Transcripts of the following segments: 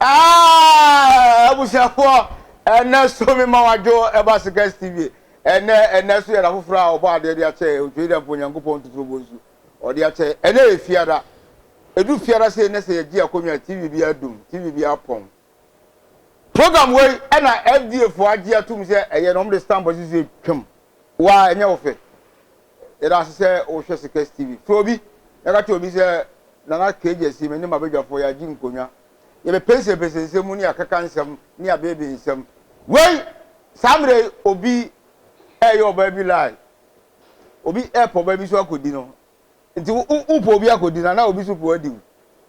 Ah, abusuafoɔ, ɛnɛ so me ma wadwo ɛba Sekas TV. Ɛnɛ, ɛnɛ so yɛ da foforɔ a ɔbɔ adeɛ de akyɛ otwe dɛ mpo Nyankopɔn tuturo bɔ nsu. Ɔde akyɛ. Ɛnɛ yɛ fiada. Edu fiada sei ne sɛ yɛgye akonnwa TV bi adum, TV bi apɔn. Program wei ɛna FDA foɔ agye atum sɛ ɛyɛ na wɔn de stamp asisi twam. Waa ɛnyɛ wo fɛ. Yɛda ase sɛ wohwɛ Sekas TV. Frɛ obi na ka kyerɛ obi sɛ Nana KJ Asie me ne m'abadwafoɔ yɛagye nkonnwa. Yɛbɛpɛnsɛmpɛnsɛ nsɛm mu ne yɛakeka nsɛm ne yɛabeebee nsɛm. Wei, saa mmerɛ yi obi ɛreyɛ ɔbaa bi lie. Obi ɛrepɛ ɔbaa bi so akɔdi no. Nti wopɛ obi akɔdi no anaa obi so pɛ wadi wo.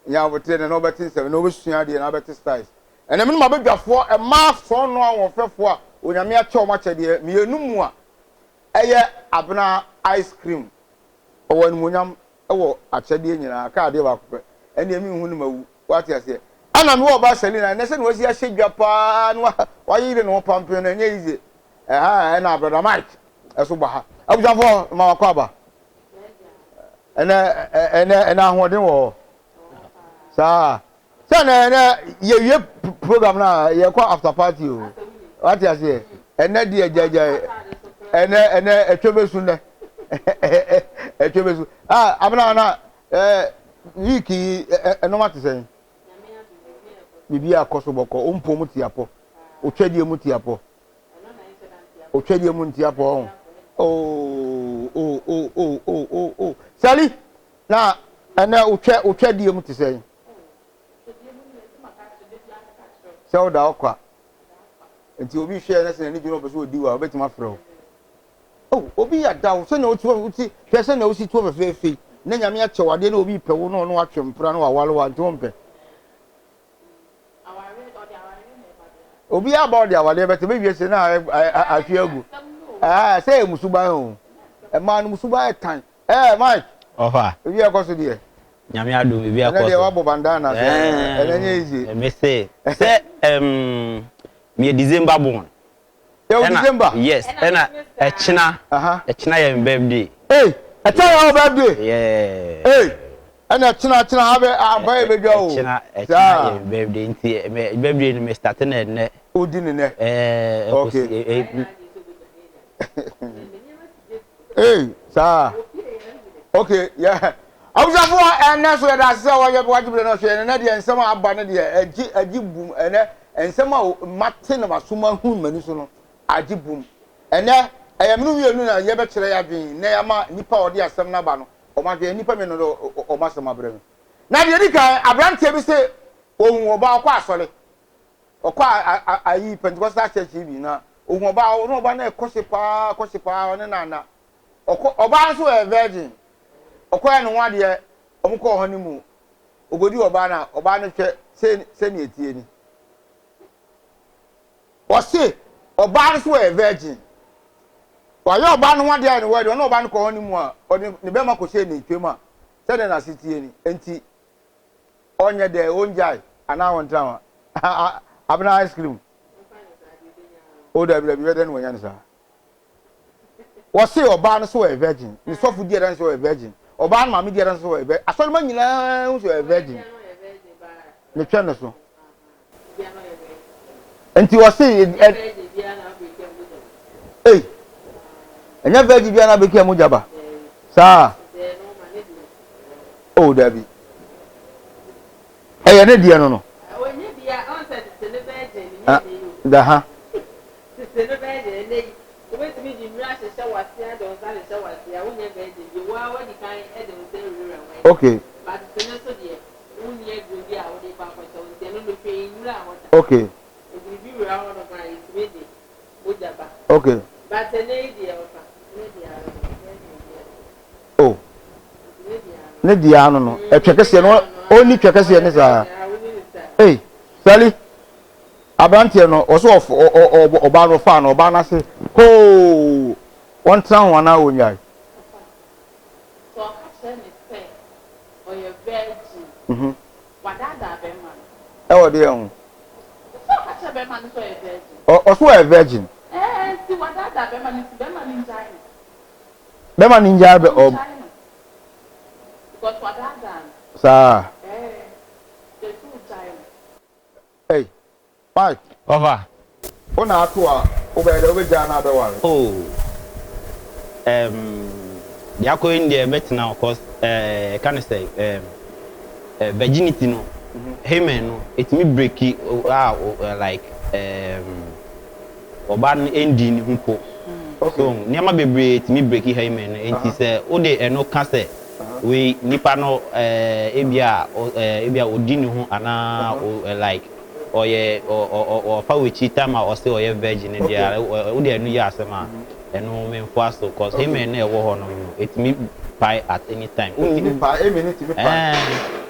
Nya aboterɛ na na wobɛte nsɛm na wobɛsua adeɛ na wobɛte styles. Ɛnɛ me ne m'abadwafoɔ mmaa sɔɔnɔ ahoɔfɛfoɔ a Onyame akyɛ wɔn akyɛdeɛ mmienu mu a ɛyɛ Abena ice cream. Ɔwɔ animuonyam wɔ akyɛdeɛ nyinaa aka adeɛ baako pɛ ɛnneɛ menhu no mawu wate aseɛ ɛna mewɔ ɔbaa Selina ɛnɛ sɛdeɛ wasi ahyɛ dwa paa na wayere ne ho pampen no ɛnyɛ easy ɛha ɛna brother Mike ɛso bɔ ha abusuafoɔ ma wakɔ aba ɛnɛ ɛnɛ ɛnɛ ahoɔden wɔ hɔ saa Sɛ na ɛnɛ yɛwie program no a yɛkɔ after party o. Wate aseɛ? Ɛnɛ deɛ gyaegyae. Ɛnɛ ɛnɛ ɛtwa bɛsu nɛ. Ɛtwa bɛsu. Ah, abena na ɛɛ week yi ɛnɔma te sɛn? Biribi akɔ so bɔkɔ. Wo mpɔ mu te apɔ. Otwadeɛ mu te apɔ. Otwadeɛ mu nte apɔ ɔho. Oh, oh, oh, oh, oh, oh, oh. Sally, na ɛnɛ otwa otwadeɛ mu te sɛn? Sɛ woda hɔ kwa. Nti obi hwɛ na sɛ n'ani gye na ɔpɛ sɛ odi wo a, obetumi afrɛ wo. Oh, obi yɛ da wo sɛnea wote wote hwɛ sɛnea wosi toɔ fɛfɛɛfɛ yi na Nyame akyɛ wo adeɛ na obi pɛ wo na ɔno atwe mpena na waware wo a nti wompɛ. Obi aba ɔde awadeɛ bɛtɛ bɛwie sɛ na ahwe agu. Sɛ yɛ musuban o. Ɛmaa no musuban ɛtan. Ɛɛ Mike. Ɔfa. Ebi ɛkɔ so deɛ. Nyame adom ebi akɔ so. Ɛnɛ deɛ wabɔ bandana sɛ ɛnɛ nyɛ easy. Me se sɛ ɛm meyɛ December born. Yɛ wo December. Yes ɛna ɛkyena ɛkyena yɛ me birthday. Ee ɛkyena yɛ wo birthday. Yeah. Ee ɛna ɛkyena ɛkyena ha bɛ ampa yɛ bɛ dwa o. Ɛkyena ɛkyena yɛ me birthday nti me birthday no me start no ɛnɛ. O di ne nɛ. Ɛɛ okay. Hey, saa. Okay, yeah. Abusuafoɔ ɛnɛ so yɛda ase sɛ wɔyɛ wagye bere no hwɛ ɛnɛ deɛ nsɛm a aba no deɛ ɛgye ɛgye bum ɛnɛ nsɛm a mate na maso mahu m'ani so no agye bum ɛnɛ ɛyɛ mene mmienu na yɛbɛkyerɛ yɛ adwene na yɛama nipa a ɔde asɛm no aba no wɔn adwene nipa mmienu no wɔn asɛm abrɛ me na deɛ di kan aberanteɛ bi sɛ ohun ɔbaa ɔkɔ asɔre Ɔkɔ ayi Pentecostal church yi bi na ohun ɔbaa ɔne ɔbaa no ɛkɔ se paa kɔ se paa ɔne na na ɔkɔ ɔbaa nso yɛ virgin ɔkɔ yɛ ne ho adeɛ wɔn kɔɔ hɔ ne mu ogodi ɔbaa na ɔbaa no hwɛ sɛ sɛnea etie ni ɔse ɔbaa no nso yɛ virgin wayɛ ɔbaa no ho adeɛ ayɛ ne wɔ ɔne ɔbaa no kɔ hɔ ne mu a ɔde ne bɛrima kɔ hyɛ ne ntwam a sɛdeɛ n'ase tie ni nti. Ɔnyɛ dɛ ongyae anaa ɔntra ho a abena ice cream. O dabi dabi bɛdɛ no wɔnya no saa. Wɔse ɔbaa no so ɔyɛ virgin. Ne sɔfo di adanse ɔyɛ virgin. Ɔbaa no maame di adanse ɔyɛ virgin. Asɔrema nyinaa hu sɛ ɔyɛ virgin. Metwɛn no so. Nti wɔse ei ɛnyɛ virgin biara na abɛkia mogya ba saa oh dabi ɛyɛ ne deɛ no no da ha okay Wonni aduro bi a wode kɔ akɔhyɛ wo nti ɛno no hwee nwura hɔ da. Okay. Biribi wura hɔ nom a yɛtumi de mogya ba. Okay. But ɛnɛ yi deɛ ɔfa ne deɛ ano no nyɛ deɛ bi a. Oh. Nti ne deɛ ano. Ne deɛ ano no ɛtwɛ kɛseɛ no ɔnni twɛ kɛseɛ ne saa. Ei Sally aberanteɛ no ɔsɛ ɔf ɔ ɔ ɔbaa no ɔfaa no ɔbaa no ase hoo ɔntena ho anaa ɔnyae. Sɛ ɔka kyerɛ no sɛ ɔyɛ virgin, wadaadaa bɛrima no. Ɛwɔ deɛ ho? Sɛ ɔka kyerɛ bɛrima no sɛ ɔyɛ virgin. Ɔso ɔyɛ virgin. Ɛɛ nti wadaadaa bɛrima no nti bɛrima no ngyae no. Bɛrima no ngyae bɛ ɔ. Ɔngyae no because wadaadaa no. Saa. Ɛɛ yɛsɛ ogyae no. Ei Mike. Ɔfa. Wo na ato a wo bɛyɛ dɛ wo bɛ gyaa no abɛware. Oh ehm deɛ akɔ yi deɛ ɛbɛtena hɔ cause eh yɛka no sɛ ehm eh virginity no hymen no ɛtumi breaki a like ehm ɔbaa no ɛndi ne ho po so nneɛma bebree tumi breaki hymen no nti sɛ wode ɛno ka sɛ wei nipa no eh ebia eh ebia ɔdi ne ho anaa like ɔyɛ ɔfa w'akyi time a ɔse ɔyɛ virgin no deɛ wode ɛno yɛ asɛm a ɛno menfoa so cause hymen no a ɛwɔ hɔ nom no ɛtumi pae at any time. Ɛtumi pae, hymen no tumi pae.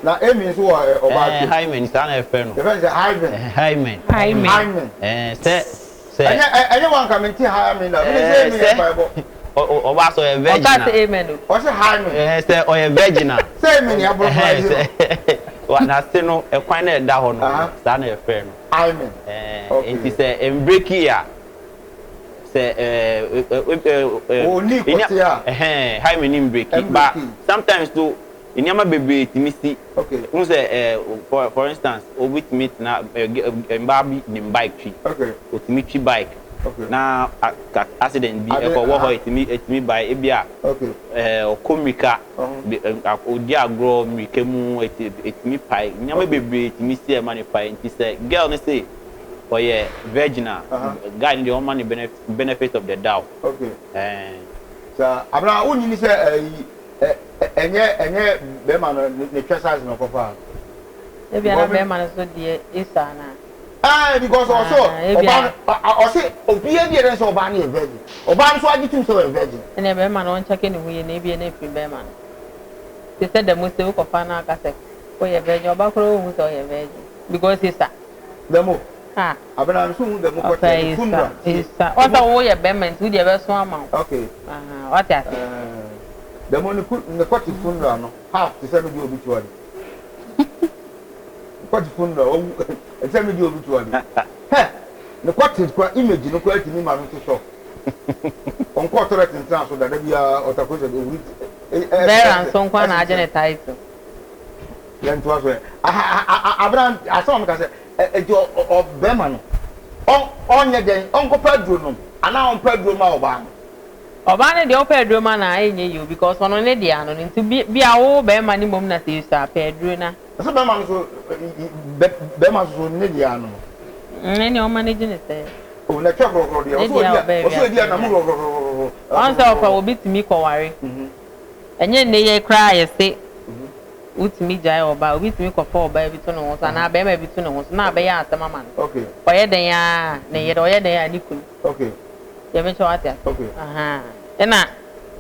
Na hymen nso wɔ ɔbaa tirim. Hymen saa na yɛfrɛ no. Yɛfrɛ no sɛ hymen. Hymen. Hymen. Sɛ sɛ. Ɛnyɛ ɛnyɛ wɔn nka mente hymen da. Mene sɛ amen yɛ mpaebɔ. Ɔbaa sɛ ɔyɛ virgin a. Ɔka sɛ amen o. Ɔse hymen. Sɛ ɔyɛ virgin a. Sɛ amen yɛ aborɔfo ayi no. N'ase no ɛkwan na ɛda hɔ no saa na yɛfrɛ no. Hymen. Okay. Nti sɛ mbreki a sɛ ɛɛ. Oni kɔte a. Hymen ni mbreki ba sometimes to nneɛma bebree tumi si. Okay. Wohu sɛ eh, for, for instance, obi tumi tena eh, eh, mbaa bi nim bike twi. Okay. Otumi twi bike. Okay. Na accident bi ɛkɔ wɔ hɔ etumi etumi bae ebi a. Okay. Eh, ɔkɔ mmirika. Uh-huh. Odi agorɔ mmirika mu etumi pae. Nneɛma bebree tumi si ɛma ne pae. Nti sɛ girl no se ɔyɛ virgin a, uh-huh. guy no deɛ ɔma ne benefit of the doubt. Okay. Eh. Saa, abena wonyini sɛ ɛyi. Ɛnyɛ ɛnyɛ bɛrima no ne twɛ size na ɔkɔfaa no. Ebia na bɛrima no so deɛ esua anaa. Ɛɛ because ɔsɛ ɔbaa no ɔsɛ obiara bi yɛ dɛ sɛ ɔbaa no yɛ virgin ɔbaa no so agye tum sɛ ɔyɛ virgin. Ɛnna bɛrima no ɔnkyɛke ne ho yie na ebia na efiri bɛrima no. Te sɛ dɛm sɛ wokɔfa no aka sɛ woyɛ virgin ɔba koraa onhu sɛ ɔyɛ virgin because esua. Dɛm o. Ah. Abena nso hu dɛm kɔ tɛ ne funeral. Esua esua ɔsɛ woyɛ bɛrima nti wo deɛ ɛbɛso ama wo. Okay. Ahaa wate ase. Dɛm ne ku ne kɔte funeral no half te sɛ me de obituary. Ne kɔte funeral wawu ɛte sɛ me de obituary. Hɛ ne kɔte kora image no kora tumi ma no to shock. Ɔnkɔɔ toilet ntena so da da biara ɔtakoro sɛ owuri. Vera nso nko na agye ne title. Yɛn to aso ɛ. Abena asɛm a meka sɛ ɛnti ɔbɛrima no ɔnyɛ dɛn ɔnkɔpɛ aduro nom anaa ɔmpɛ aduro ma ɔbaa no. Ɔbaa no deɛ wopɛ aduro ma no a ɛnyɛ yie o because ɔno ne dea no no nti bi bia wo bɛɛma no mmom na sɛ esua a pɛ aduro na. Ɛsɛ bɛɛma no so bɛɛma nso so ne dea no no. Mm ɛneɛ ɔma no gye ne sɛ. Oh na ɛtwa korɔkorɔ deɛ Ne dea ɔbaa ɔsɛ wiase ɔdi anamu deɛ. korɔkorɔkorɔkorɔ. Ɔn sɛ ɔfa obi tumi kɔ ware ɛnyɛ nnɛ yi koraa a yɛse wotumi gyae ɔbaa obi tumi kɔ fa ɔbaa bi to ne ho so anaa bɛɛma bi to ne ho so na abɛyɛ asɛm ama no ɔyɛ dɛn aa ne yere ɔyɛ dɛn aa ne kunu. Okay. Deɛ mekyɛ wate ase. Okay. Ahaa. Ɛna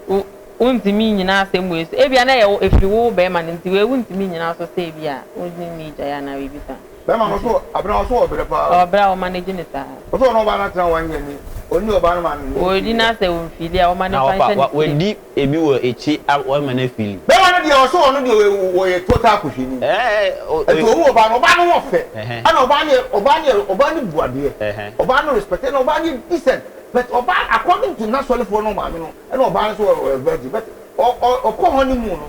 wo wontumi nnyina asɛm wei so. Ebia na ɛyɛ wo efiri wo bɛrima no nti wei wontumi nnyina so sɛ ebia wo ne no gyae anaa biribi saa. Bɛrima no so abena ɔso ɔbrɛ paa. Ɔbrɛ a ɔma no gye ne saa. Ɔsɛ ɔne ɔbaa no atena one year ni ɔnni ɔbaa no ma no. Ɔredi na sɛ ɔnfili a ɔma no Na mfa ɔfa nhyɛ ne wa tirim. wadi ebi wɔ akyi a wama no afili. Bɛrima no deɛ ɔsɛ ɔno deɛ ɔyɛ total kohwini. Ɛɛ o Nti ohu ɔbaa no ɔbaa no ho ɔfɛ Ɛhɛn. ɛna ɔbaa no yɛ ɔbaa no yɛ ɔbaa no bu adeɛ Ɛhɛn. ɔbaa no respect ɛna ɔbaa no yɛ decent but ɔbaa according to n'asɔrefoɔ no maame no ɛna ɔbaa no nso ɔyɛ virgin but ɔ ɔ ɔkɔ honeymoon no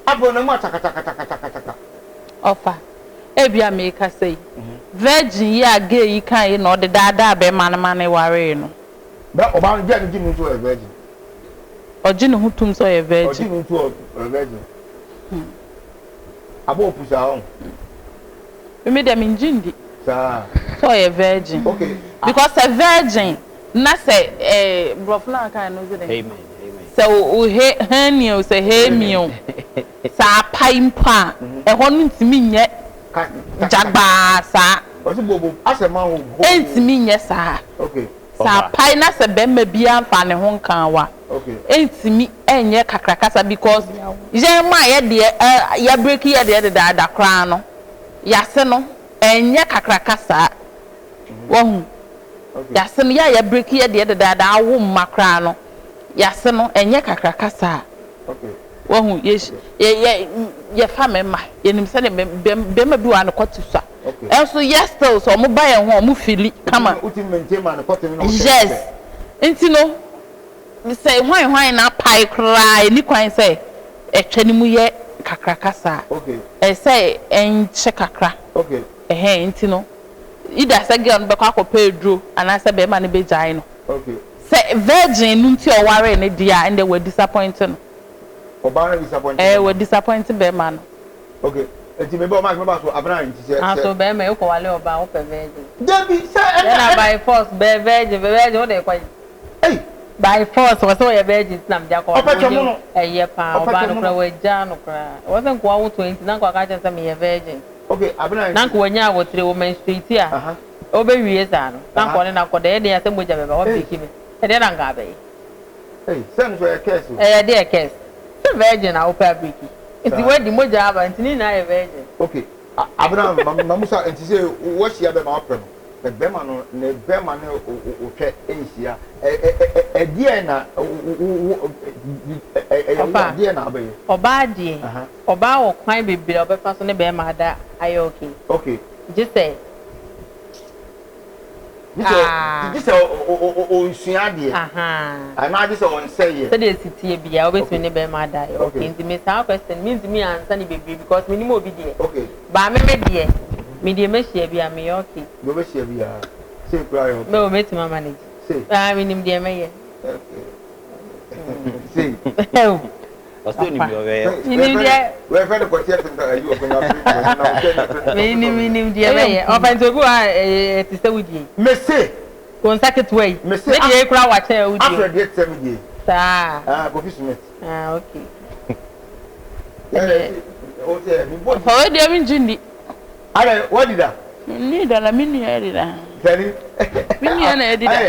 afei ɔnam mu akyakakyakakyakakyaka. Ɔfa, ebia merekasa yi, virgin yi a gay yi kae yi na ɔde daadaa bɛrima no ma no waree no. Bɛ ɔbaa no gye no gye no nso ɔyɛ virgin. Ɔgye ne ho tom sɛ ɔyɛ virgin. Ɔgye ne ho tom ɔyɛ virgin. Abɔ opu saa ɔn. Me deɛ me ngye ndi. Saa. Sɛ ɔyɛ virgin. Okay. Because sɛ virgin na sɛ eh brɔfo no a ɔkae no dze dɛn. Amen amen. Sɛ o he hernia o sɛ hernia o sɛ apae mpo a ɛhɔ no ntumi nyɛ gyagbaa saa. Ɔsi bobo asɛ ma ho hoo. Ɛntumi nyɛ saa. Okay. Sɛ apae na sɛ bɛrima biara nfa ne ho nkaa wo a, ɛntumi nyɛ kakraka saa because yɛn mma a yɛdeɛ yɛ breaki yɛ deɛ dedaada koraa no, yɛase no ɛnyɛ kakraka saa. Wahu? Yɛase no, yɛ a yɛ breaki yɛ deɛ dedaada awo mma koraa no, yɛase no ɛnyɛ kakraka saa. Wahu? Yɛ yɛ yɛfa mmarima, yɛnim sɛdeɛ bɛrima bi wɔ ha ne kɔte sua. Nso yɛ still sɛ ɔmo ba yɛn ho a ɔmo fili kama. Yes nti no sɛ hwan hwan na apae koraa ɛni kwan sɛ ɛtwa ne mu yɛ kakraka saa ɛsɛ sɛ ɛnkyɛ kakra ɛhɛn nti no. Either sɛ girl no bɛkɔ akɔpɛ aduro anaasɛ bɛrima no bɛgyae no. Sɛ virgin no nti a ɔwaree no deɛ a, ɛndeɛ wa disappoint no. Ɔbaa no disappoint Ɛɛ, wa disappoint bɛrima no. Okay, nti meba ɔmaa meba so abena nti sɛ. Ah so bɛrima yi wokɔ wale ɔbaa wopɛ virgin. Dabi sɛ ɛna. Ɛna by force bɛ virgin virgin wode kɔ. Ei. By force wɔ sɛ wɔyɛ virgin nti na mede akɔ wale. Ɔpɛ twɛ mono. Ɛyɛ paa ɔbaa no koraa wagyaa no koraa. Ɛwɔ sɛ nka wawo 20 na nka waka akyerɛ no sɛ meyɛ virgin. Okay abena nti. Na nka wanya abotire wɔ menstruate a ɔbɛwie saa no na nka ɔne no akɔ da ɛyɛ den a sɛ mogya bɛba wabreaki me ɛdeɛ na nka abɛyɛ. Ei sɛ nso ɛyɛ curse o. Ɛyɛ deɛ curse sɛ virgin a wopɛ abreaki nti wadi mogya aba nti ne nyinaa yɛ virgin. Okay abena ma musa nti sɛ wahyia bɛma wapɛ no but bɛma no ne bɛma ne otwɛ nhyia ɛdeɛ na wo ɛyɛ wo adeɛ na abɛyɛ. Ɔbaa deɛ Ɔbaa wɔ kwan bebree a ɔbɛfa so ne bɛɛma ada ayɛ okay. Okay. Gye sɛ. Gye sɛ ah. Gye sɛ ɔnsua adeɛ. Ahaa. Anaa gye sɛ ɔnsɛ yɛ. Sɛdeɛ esi teɛ biara wobɛtumi ne bɛɛma ada ayɛ okay. Nti me saa question no mentumi ansa ne bebree because menim obi deɛ. Okay. But me me deɛ me deɛ mɛhyia bi a meyɛ okay. Deɛ wobɛhyia biara sei koraa yɛ okay. Me o mɛtumi ama no gye. Sei. Ah menim deɛ mɛyɛ. Okay. Sei. Ɔsɛ onim deɛ ɔbɛyɛ. Menim deɛ. Wɛfɛ no kɔteɛ tenta ayi wɔ kɔnya firi na ɔtɛ ne firi. Menim menim deɛ bɛyɛ. Ɔfɛ nti obi wɔ ha ɛte sɛ wodie. Mese. Wo nsa ketewa yi. Mese. Me deɛ kura wakyɛn wodie. Afrɛ deɛ te sɛ me deɛ. Saa. Ah Kofi Smith. Ah okay. Ɔfɛ wei deɛ mengye nni. Adɛ wadi da? Menni da na me nua adi da. Sani. Me nua na adi da.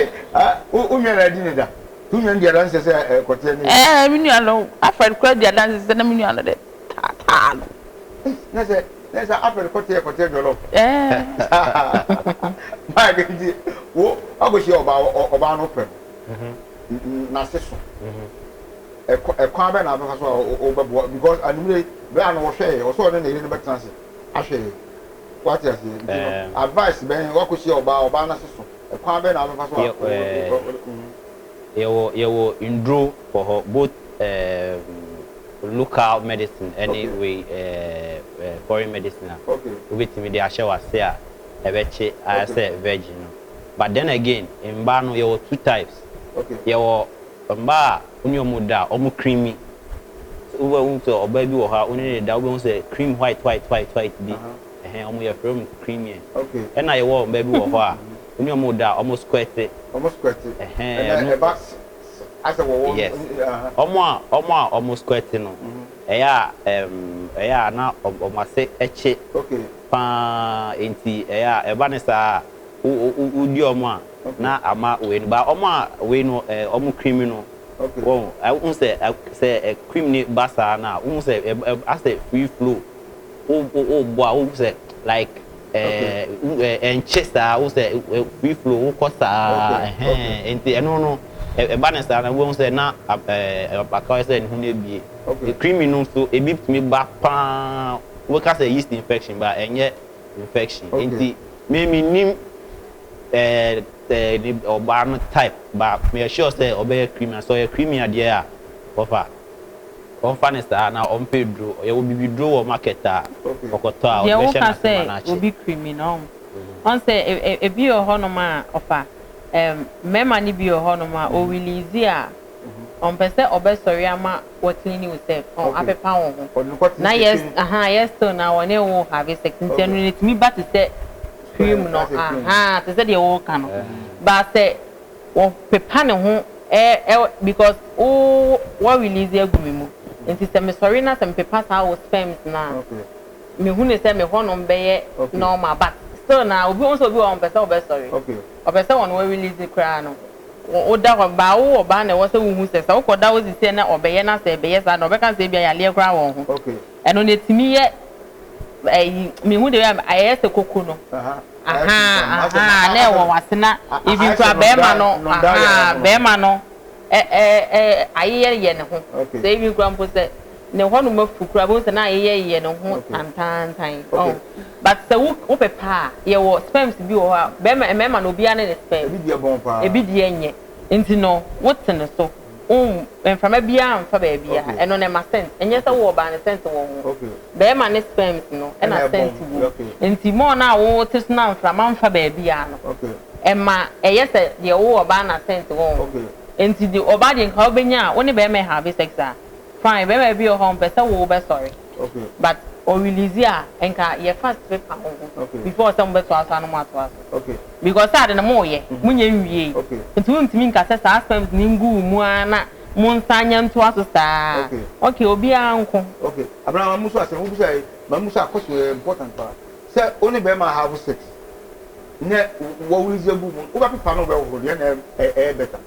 Wo nua na adi ne da? Wo nua no di adanse sɛ kɔteɛ ne. Ɛɛ me nua no Alfred koraa di adanse sɛ na me nua no de taataa no. Na sɛ na sɛ Alfred kɔteɛ kɔteɛ jɔlɔf. Ɛɛ. Mike nti wo akɔhyia ɔbaa ɔbaa no pɛ no n'ase so ɛkɔ ɛkwan bɛn na abɛfa so a wobɛboa because anwummerɛ bere a no wɔhwɛɛ ɔsɛ ɔne ne yere no bɛtena ase ahwɛ wate aseɛ nti no advice bɛn wakɔhyia ɔbaa ɔbaa n'ase so. Ɛkwan bɛn na wobɛfa so a wo Yɛwɔ yɛwɔ nduro wɔ hɔ both um, local medicine ɛne wei uh, foreign medicine a wobɛtumi de ahyɛ w'ase a ɛbɛkye ayɛ sɛ virgin no. But then again mbaa no yɛwɔ two types. Yɛwɔ mbaa a wo ne wɔn da a wɔn creamy. Wobɛhu sɛ ɔbaa bi wɔ hɔ a wo ne no da wobɛhu sɛ cream white white white white bi. Ɛhɛn ɔmo yɛfrɛ ɔmo creamier. Okay. Ɛna yɛwɔ ɔbaa bi wɔ hɔ a wo ne ɔmo da a ɔmo squirte. Ɔmo squirte. Ɛhɛn Ɛna ɛno. ɛba asɛ wɔwɔ. Yes. Ɔmo a ɔmo a ɔmo squirte no ɛyɛ a ɛɛm ɛyɛ a na ɔmo ase kye Okay. paa nti ɛyɛ a ɛba no saa a wo wo wodi ɔmo a na ama wei no but ɔmo a wei no ɛɛ ɔmo creamy no Okay. wɔn wohu sɛ sɛ cream no ba saa no a wohu sɛ ɛ asɛ free flow. Wo wo wo bɔ a wohu sɛ like ɛɛ ɛnkye saa wohu sɛ free flow wokɔ saa ɛhɛn nti ɛno no ɛba ne saa na wohu sɛ na ɛɛ akɔyɛ sɛ ne ho no abie creamy no nso ebi tumi ba paa wobɛka sɛ yeast infection ba ɛnyɛ infection nti me me nim ɛɛ ɛɛ ne ɔbaa no type ba meyɛ sure sɛ ɔbɛyɛ creamy sɛ ɔyɛ creamy adeɛ a wɔfa. Ɔmfa no saa na ɔmpɛ aduro. Yɛwɔ bibiduro wɔ market a ɔkɔtɔ a ɔde Deɛ bɛhyɛ woka n'ase ma sɛ no akye. obi creamy no ɔn ɔn sɛ ebi wɔ hɔnom a ɔfa ɛm mmarima no bi wɔ hɔnom a o release a ɔmpɛ sɛ ɔbɛsɔre ama wa clean wo sɛ ɔn apepa wo ho na yɛ ahaa yɛ still na wɔne wo have sex nti ɛno no etumi ba te sɛ cream no ahaa te sɛ deɛ woka no but sɛ Wɔpepa ne ho ɛ ɛ because wo wa release agu me mu nti sɛ mesɔre na sɛ mepepa saa wo sperms no a mehu no sɛ me hɔnom bɛyɛ normal but still na obi wohu sɛ obi wɔ hɔ ɔmpɛ sɛ ɔbɛsɔre ɔpɛ sɛ ɔno wa release koraa no woda hɔ baa wo ɔbaa na ɛwɔ sɛ wohu sɛ sɛ wokɔda hɔ sisiɛ na ɔbɛyɛ na sɛ ɛbɛyɛ saa na ɔbɛka sɛ ebia yareɛ koraa wɔ wo ho ɛno no ɛtumi yɛ ɛyi mehu de ayɛ sɛ koko no Ahaa ahaa na ɛwɔ w'ase na even koraa bɛɛma no ahaa bɛɛma no ɛ ɛ ɛ ayeyɛ yɛ ne ho sɛ even koraa mpo sɛ ne hɔ nom afu koraa bohu sɛ na ayeyɛ yɛ ne ho tantaantan ɔn but sɛ wo wo pepa a yɛwɔ sperms bi wɔ hɔ a bɛɛma mɛɛma no obiara ne ne sperm Ebi deɛ bɔn paa. ebi deɛ nyɛ nti no wo te ne so. Wo mframa biara mfa baabiara. Ɛno no ɛma scent. Ɛnyɛ sɛ wo ɔbaa no scent wɔ wo ho. Bɛrima ne sperms no ɛna scent wɔ mu. Nti more no a wote so na mframa mfa baabiara no, ɛma ɛyɛ sɛ deɛ wo ɔbaa na scent wɔ wo ho. Nti deɛ ɔbaa deɛ nka wobɛnya a, wo ne bɛrima have sex a, fine. Bɛrima bi wɔ hɔ a ɔmpɛ sɛ wo bɛsɔre. But ɔ release a, nka yɛ fast pepa wo ho before sɛ mobɛtoa so a na moatoa so. Because sɛ ade no moyɛ, monyɛ nwiei. Nti wontumi nka sɛ saa sperms no ngu wo mu ara na monsan nyɛ ntoa so saa. Okay, obiara nko. Okay, Abena ma musu asɛm wobisa yi, ma musu a question yɛ important paa. Sɛ wo ne bɛrima have sex na wɔ release agu mu, wobɛpepa no wobɛhohoro deɛ na ɛyɛ better?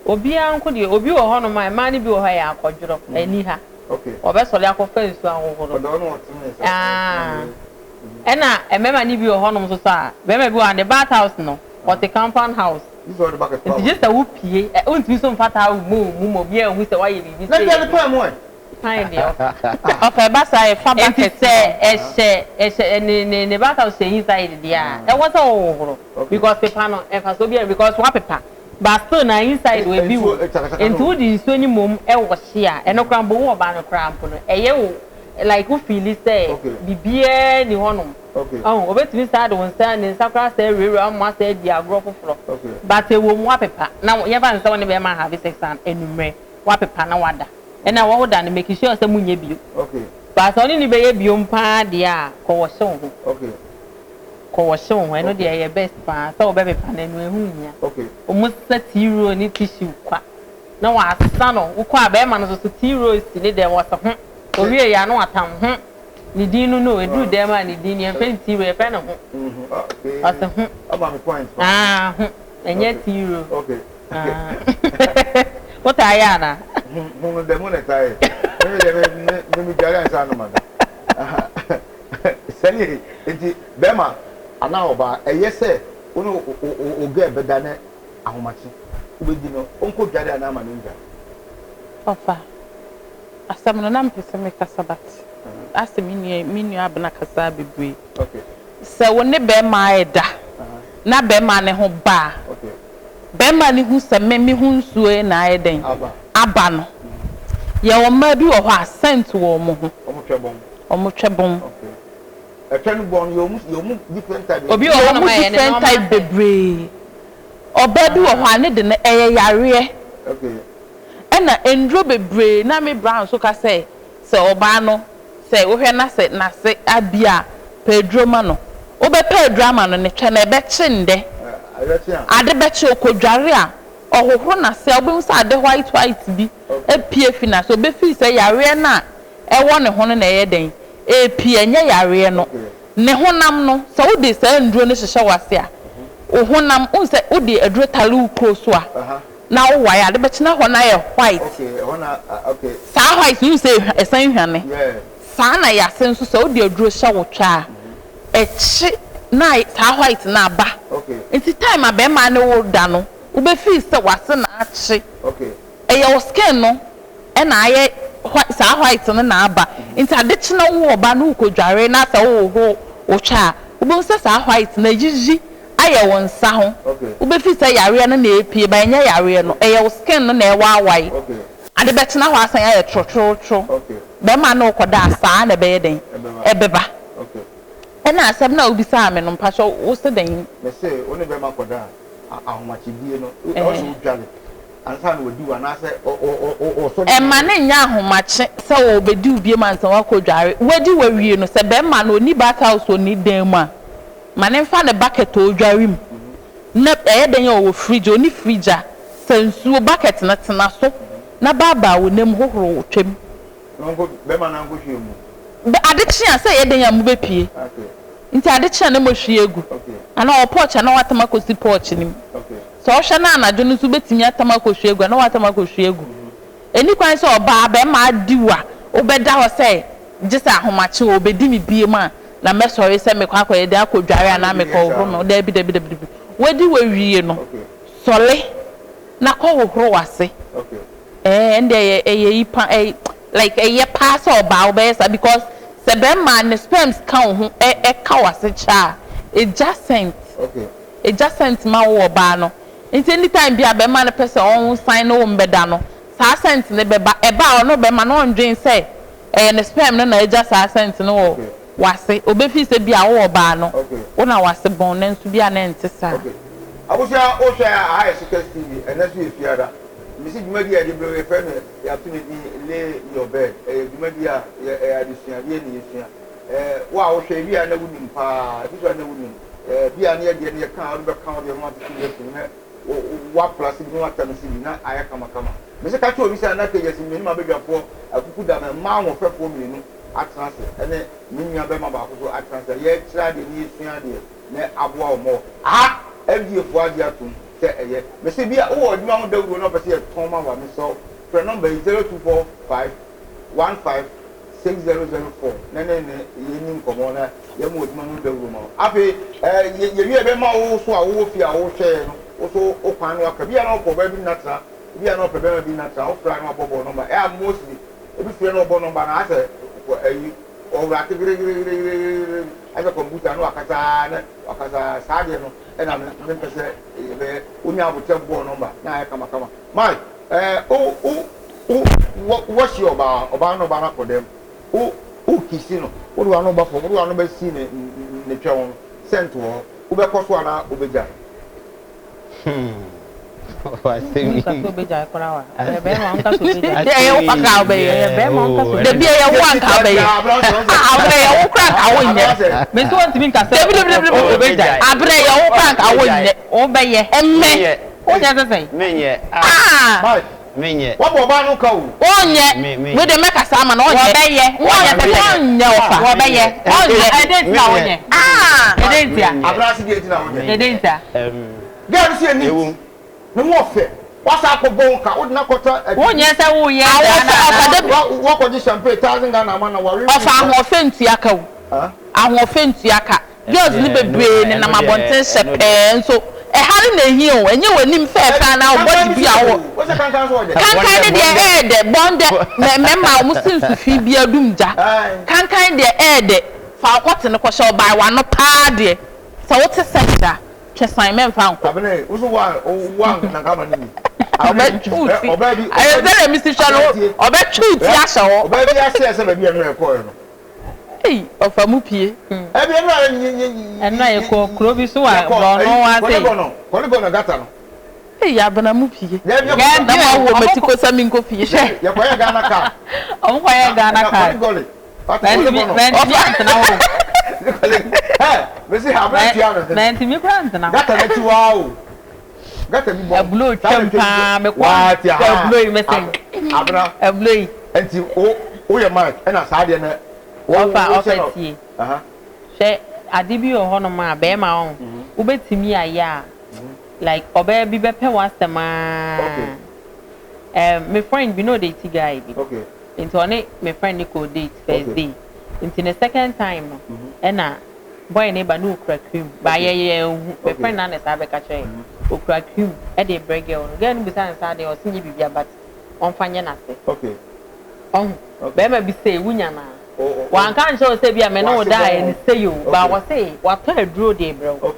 Obiara nko deɛ, obi wɔ hɔnom a, mmaa no bi wɔ hɔ a ɛyɛ akɔdworɔ, ani ha. Wɔbɛsɔre akɔfa nsuo ahohoro. Ah. Ɛna mmarima no bi wɔ hɔnom nso so a, barima bi wɔ hɔ a ne bath house no, ɔte compound house. Nti gye sɛ wopue, wontumi nso mfa towel mmɔ wo mu ma obiara nhu sɛ woayɛ biribi sei. Na deɛ pan mu ɛ? Pan deɛ ɔfa. Ɔfa ɛba saa yɛfa Nti bucket sɛ ma wo. ɛhyɛ ɛhyɛ ne ne ne bath house hyɛ inside deɛ a, ɛwɔ sɛ wohohoro because pepa no mfasoɔ biara because woapepa. But still na inside wɔ ebi wɔ nti wode nsuo no mmom wɔhye a ɛno koraa mpo wo ɔbaa no koraa mpo no ɛyɛ wo like wo feeli sɛ biribiara nni hɔ nom ɔho obetumi saa de wo nsa ne nsa koraa saa awurawura wo mo asa adi agorɔ foforɔ but ɛwɔ mu wapepa na yɛmfa no sɛ wo ne bɛrima have sex anwummerɛ wapepa na wada ɛna wɔ da no make sure sɛ monyɛ bio but sɛ ɔne ne bɛyɛ biom paa deɛ a kɔ wɔhye wo ho. Kɔ wɔhye wo ho ɛno deɛ ɛyɛ best paa sɛ wobɛpepa no ɛno ɛho nhia. Ɔmo sesa tea roll ne tissue kwa na wasa no wokɔ a bɛɛma no soso tea roll si ne dɛm ɔse ho owie yɛ a na watam ho ne din no no ɛduru dɛm a ne din no yɛmfrɛ no tea roll yɛfrɛ no ho ɔse ho aah ho ɛnyɛ tea roll aah wotaa yɛ anaa. Ho no dɛm na ɛtaa yɛ me deɛ me me dware ansa na mada. Sɛdeɛ enti bɛrima anaa ɔbaa, ɛyɛ sɛ wo ne wo girl bɛda ne ahomakye, wobɛdi no, ɔnkɔ dware anaa ma no ndware? Ɔfa, asɛm no na mepɛ sɛ mekasa but asɛ me nua me nua Abena kasaa bebree. Sɛ wo ne bɛrima reda na bɛrima no ho ba a, bɛrima no hu sɛ me me ho nsuo na ayɛ dɛn aba no. Yɛwɔ mmaa bi wɔ hɔ a scent wɔ wɔn ho. Wɔtwɛ bɔn. Obi wɔ Yɛwɔ hɔnom mu a ɛyɛ ne different normal type scent. bebree. Ɔbaa bi wɔ hɔ a ne de no ɛyɛ yareɛ. Ɛna nnuro bebree na me bra nso ka sɛ sɛ ɔbaa no sɛ wohwɛ na sɛ n'ase abi a pɛ aduro ma no. Wobɛpɛ aduro ama no ne twɛ no ɛbɛkye ndɛ. Ade bɛkye ɔkɔdware a ɔhohoro n'ase a wobɛhu sɛ ade white white bi apue afi n'ase. Ɔbɛfeel sɛ yareɛ no a ɛwɔ ne ho no na ɛyɛ dɛn? Ɛrepue, ɛnyɛ yareɛ no. Ne honam no, sɛ wode saa nnuro no hyehyɛ w'ase a, wo honam, wohu sɛ wode aduro tare wo kuro so a, na wowae a, ade bɛkye na hɔ no ayɛ white. Saa white no, wohu sɛ ɛsan hwane. Saa na y'ase nso, sɛ wode aduro hyɛ wo twɛ a, ɛkye na saa white no aba. Nti time a bɛrima ne wo da no, wobɛ feel sɛ w'ase na akye. Ɛyɛ wo skin no na ayɛ white, saa white no na aba. Nti ade kye na wo ɔba no wokɔ dware na sɛ wohohoro wo twɛ a, wobɛhu sɛ saa white no ayiyi ayɛ wo nsa ho. Wobɛ feel sɛ yareɛ no na ɛrepue but ɛnyɛ yareɛ no, ɛyɛ wo skin no na ɛwaawae. Ade bɛkye na hɔ asan ayɛ trotworotwo. Bɛrima ne wo kɔda a, saa na ɛbɛyɛ dɛn? Ɛbɛba. Ɛna asɛm no a wobisaa me no, mpakyɛw wo se dɛn? Mese wo ne bɛrima kɔda a, ahomakyedie no, ɛwɔ sɛ wodware ansa na wadi wo anaasɛ ɔsɔ ne Ɛmma no nyɛ ahomakye sɛ ɔrebɛdi wo biom ansa woakɔdware. Wadi wo awie no, sɛ bɛrima no ɔnni bath house ɔnni dan mu a, ma no mfa ne bucket a ɔdware mu na ɛyɛ dɛn a ɔwɔ fridge, ɔnni fridge a, sa nsuo, bucket no tena so na baabaa wo nan mu hohoro wo twam. Na ɔnkɔ, bɛrima no ankɔhwie ngu. Bɛ, ade kye a, sɛ ɛyɛ dɛn a mobɛpue. Nti ade kye a na moahwie agu. Anaa ɔwɔ porch a na watam akɔsi porch no mu. Sɛ ɔhwɛ na anadwo no nso wobɛtumi atam akɔhwie agu a, na watam akɔhwie agu. Ɛnni kwan sɛ ɔbaa, bɛrima adi wo a, wobɛda hɔ sɛ gye sɛ ahomakye o, ɔbɛdi me biom a na mɛsɔre sɛ mekɔ akɔyɛ dɛn, akɔdware anaa mekɔhohoro me ho. Daabi, dabi, dabi, dabi. Wadi wo awie no, sɔre na kɔhohoro w'ase. Ɛɛ ɛnde ɛyɛ ɛyɛ yi pa ɛy like ɛyɛ paa sɛ ɔbaa wobɛyɛ saa because sɛ bɛrima ne sperms ka wo ho ɛ ɛka w'ase kyɛ a egya scent egya scent ma wo ɔbaa no. Nti anytime bi a bɛrima no pɛ sɛ ɔnsan ne wo mbɛda no, saa scent no bɛba. Ɛba a ɔno bɛrima no ɔndwen sɛ ɛyɛ ne sperm no na agya saa scent no wɔ w'ase. Ɔbɛfeel sɛ bi a wo ɔbaa no, wo na w'ase bɔn nanso bi a na ɛnte saa. Okay. Abusua wo hwɛ a aha yɛ Sokɛs TV ɛnɛ nso yɛ Fiada. Mesi dwumadi a yɛde brɛ wo yɛfrɛ no yɛato ne din Lay Your Bed. Ɛyɛ dwumadi a yɛ ɛyɛ adesuadeɛ na yɛsua. Ɛɛ wo a wohwɛ ebi a na wonim paa ebi nso a na wonim. Ɛɛ bi a ne yɛ deɛ ne yɛka a wode bɛka wo deɛ ho atete bi afiri mu na woaplase bi na woatamese bi na ayɛ kamakama. Mese ka kyerɛ obi sɛ na kɛgyasi me ne m'abadwafoɔ akuku da me mmaa ahoɔfɛfoɔ mmienu atena ase ɛne me nua bɛrima baako nso atena ase a yɛrekyerɛ adeɛ na yɛresua adeɛ na aboa wɔn wɔ aha. FDA foɔ agye atom sɛ ɛyɛ. Mese bi a wowɔ adwuma ho dawuro na wopɛ sɛ yɛtɔn ma wo a mesrɛ wo frɛ nɔmba yi 0245 15 6004 na ne ne yɛnni nkɔmmɔ na yɛmmɔ adwuma no dawuro ma wo. Afei eh, yɛwie a yɛbɛma wo so a wowɔ fie a wohwɛ yɛn no, wo so wo kwan no aka. Bi a na wopɛ ɔbaa bi ne no atena, ebi a na ɔpɛ bɛrima bi ne no atena, wofrɛ a na wabɔ bɔ nɔmba. Ɛyɛ a mostly ebi frɛ na ɔbɔ nɔmba no asɛ ayi ɔwurate geregeregeregere asɛ kɔmputa na wakasa ara na wakasa ara. Saa adeɛ no ɛna me mempɛ sɛ yɛbɛyɛ. Wonya abotrɛ bɔ nɔmba na ayɛ kamakama. Mike, eh, wo wo Wo wɔ wɔhyia ɔbaa, ɔbaa no ɔbaa no akɔ dɛm. Wo wo kisi no, wode w'ano ba fam, wode w'ano bɛsi ne ne twɛ ho no, sɛnt wɔ hɔ. Wobɛkɔ so anaa wobɛgyae? Hmm. Wasɛm yi. Nka sɛ obɛgyae koraa wa. Ɔyɛ bɛrima ɔnka sɛ obɛgyae. Ɛyɛ wo kakra a wobɛyɛ. Ɔyɛ bɛrima ɔnka sɛ obɛgyae. Dabi ɛyɛ wo anka wobɛyɛ. Abrɛ ɛyɛ wo koraa anka wonyɛ. Mesi wɔntumi nka sɛ Dabi dabi dabi. obɛgyae. Abrɛ ɛyɛ wo koraa anka wonyɛ. Wobɛyɛ. Ɛmmɛ. Wonyɛ sɛ sɛn? Menyɛ. Ah. Menyɛ. Wabɔ ɔbaa no ka o. Ɔnyɛ. Me me. Wei deɛ mɛkasa ama no ɔnyɛ. Wɔbɛyɛ. Wonyɛ sɛ sɛn? Ɔnyɛ ɔfa. Wɔbɛyɛ. Ɔnyɛ. Ɛdɛn nti na wonyɛ? Ah. Ɛdɛn nti a? Abena ase deɛ nti na wonyɛ. Ɛdɛn nti a? Girl no so yɛ neat. Ɛwom. Ne ho ɔfɛ. Wasa akɔ bɔ wo ka. Wode no akɔtɔ adi. Wonyɛ sɛ woyɛ saa Ahoɔfɛ na ɔfa anaa? dabi. Wakɔgye champagne thousand Ghana ama no ware. Ɔfa ahoɔfɛ ntua ka o. Ahoɔfɛ ntua ka. Girls no bebree nenam abɔnten hyɛ pɛɛ nso ɛha no na ehia o, ɛnyɛ w'anim fɛɛfɛ anaa wo body bi a wowɔ. Kankan no deɛ ɛyɛ dɛ, bɔn dɛ, mmarima a wɔn se nsu fi biara dum gya. Kankan deɛ ɛyɛ dɛ, fa wo kɔte no kɔhyɛ ɔbaa w'ano paa deɛ, sɛ wote sɛnkyɛ a, twe san mɛmfa nkɔ. Ɔbɛtwe wo ti, ayɛ sɛdeɛ mesi hwɛ no, ɔbɛtwe wo ti ahyɛ hɔ. Ei ɔfa mu pie. Ɛbi ɛnu a nye nye. Ɛnu a yɛkɔ kuro bi so wa borɔno wa sei. Kɔligɔnɔ kɔligɔnɔ gata no. Ei abena mu pie. Na ma wɔ mati ko sɛ mi nkɔ fie. Hwɛ yɛkɔ yɛ Ghana card. Ɔmo kɔ yɛ Ghana card. Kɔligɔli. Mɛntumi mɛntumi antena hɔ. Ɛ mesi ha abena tia no. Mɛntumi kura ntena hɔ. Gata n'akyi waa o. Gata bi bɔ. Aburo twam paa mekɔ aburo yi mese. Abena. Aburo yi. Nti wo woyɛ Mike ɛna saa deɛ no wo Ɔfa wo ɔfa hyɛ no tie. Hwɛ ade bi wɔ hɔnom a bɛrima ɔn wobɛtumi ayɛ a like ɔbaa bi bɛpɛ w'asɛm aa. Okay. Um, me friend bi na ɔdate guy bi. Okay. Nti ɔne me friend no kɔɔ date first Okay. day. Nti ne second time no ɛna boy no ba na okura cream ba yɛ yɛ nhu me friend na na saa bɛka kyerɛ yɛ okura cream ɛde brɛ girl no girl no bisa no saa deɛ ɔse nyɛ biribi but ɔmfa nyɛ n'ase ɔho bɛrima bi sei wunya na wanka nkyerɛ wo sɛ bi a me ne wo da a ɛne sei o ba wɔse watɔ aduro de brɛ wo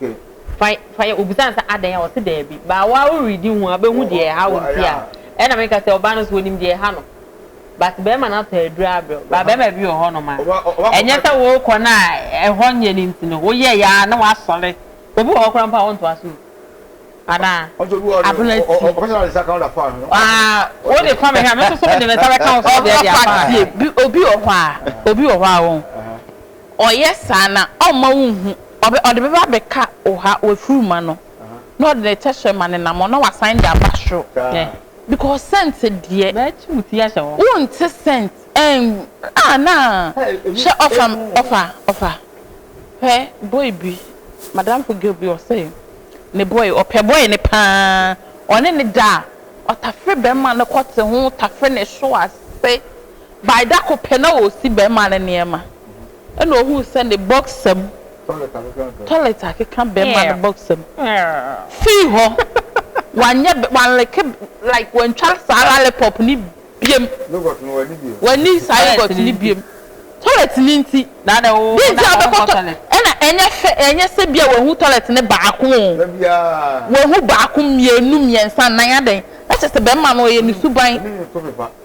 fa fa yɛ obisa no sɛ adɛn a ɔse daabi ba wa woredi ho a bɛhu deɛ ɛha wo nti a ɛna meka sɛ ɔbaa no so onim deɛ ɛha no But bɛɛma no atɔ aduru abrɛ wo. But bɛɛma bi wɔ hɔ nom a, ɛnyɛ sɛ wokɔ no a ɛhɔ nyɛ no nti no, woyɛeɛ ara na wasɔre. Obi wɔ hɔ koraa mpo a wontoa so o. Anaa? Abena ti. Ah, wode fa me hwɛ a, me nso so mede me nsa bɛka wo so deɛ de afa Ɔfa tie, bi, obi wɔ hɔ a, obi wɔ hɔ a wɔn, ɔyɛ saa na ɔmma wo nhu, ɔbɛ, ɔde bɛba abɛka wo ha, w'afuruma no, na ɔde ne tɛhyerɛma nenam hɔ na wasan de aba soro. Because scent deɛ. Bɛkye wo ti ahyɛ hɔ. Wo nte scent ɛn ah naa hwɛ ɔfa ɔfa ɔfa hwɛ boy bi madamfo girl bi ɔse ne boy ɔpɛ boy no paa ɔne no da a ɔtafere bɛma no kɔte ho tafere ne so ase by dako pɛ na ɔsi bɛma no nneɛma ɛna ohuu sɛ ne boxer mu toilet akeka bɛrima no boxer mu fii hɔ wanyɛ wanleke like wantwa saa lollipop no biem wani saa yogurt no biem toilet no nti Na dɛ wo deɛ nti na a ɔnkɔ wobɛkɔ tɔ toilet. ɛna Ɛnyɛ fɛ, ɛnyɛ sɛ bia wahu toilet no baako o. Wahu baako, mmienu, mmiɛnsa, nnan adɛn? Na kyerɛ sɛ bɛrima no ɔyɛ ne suban.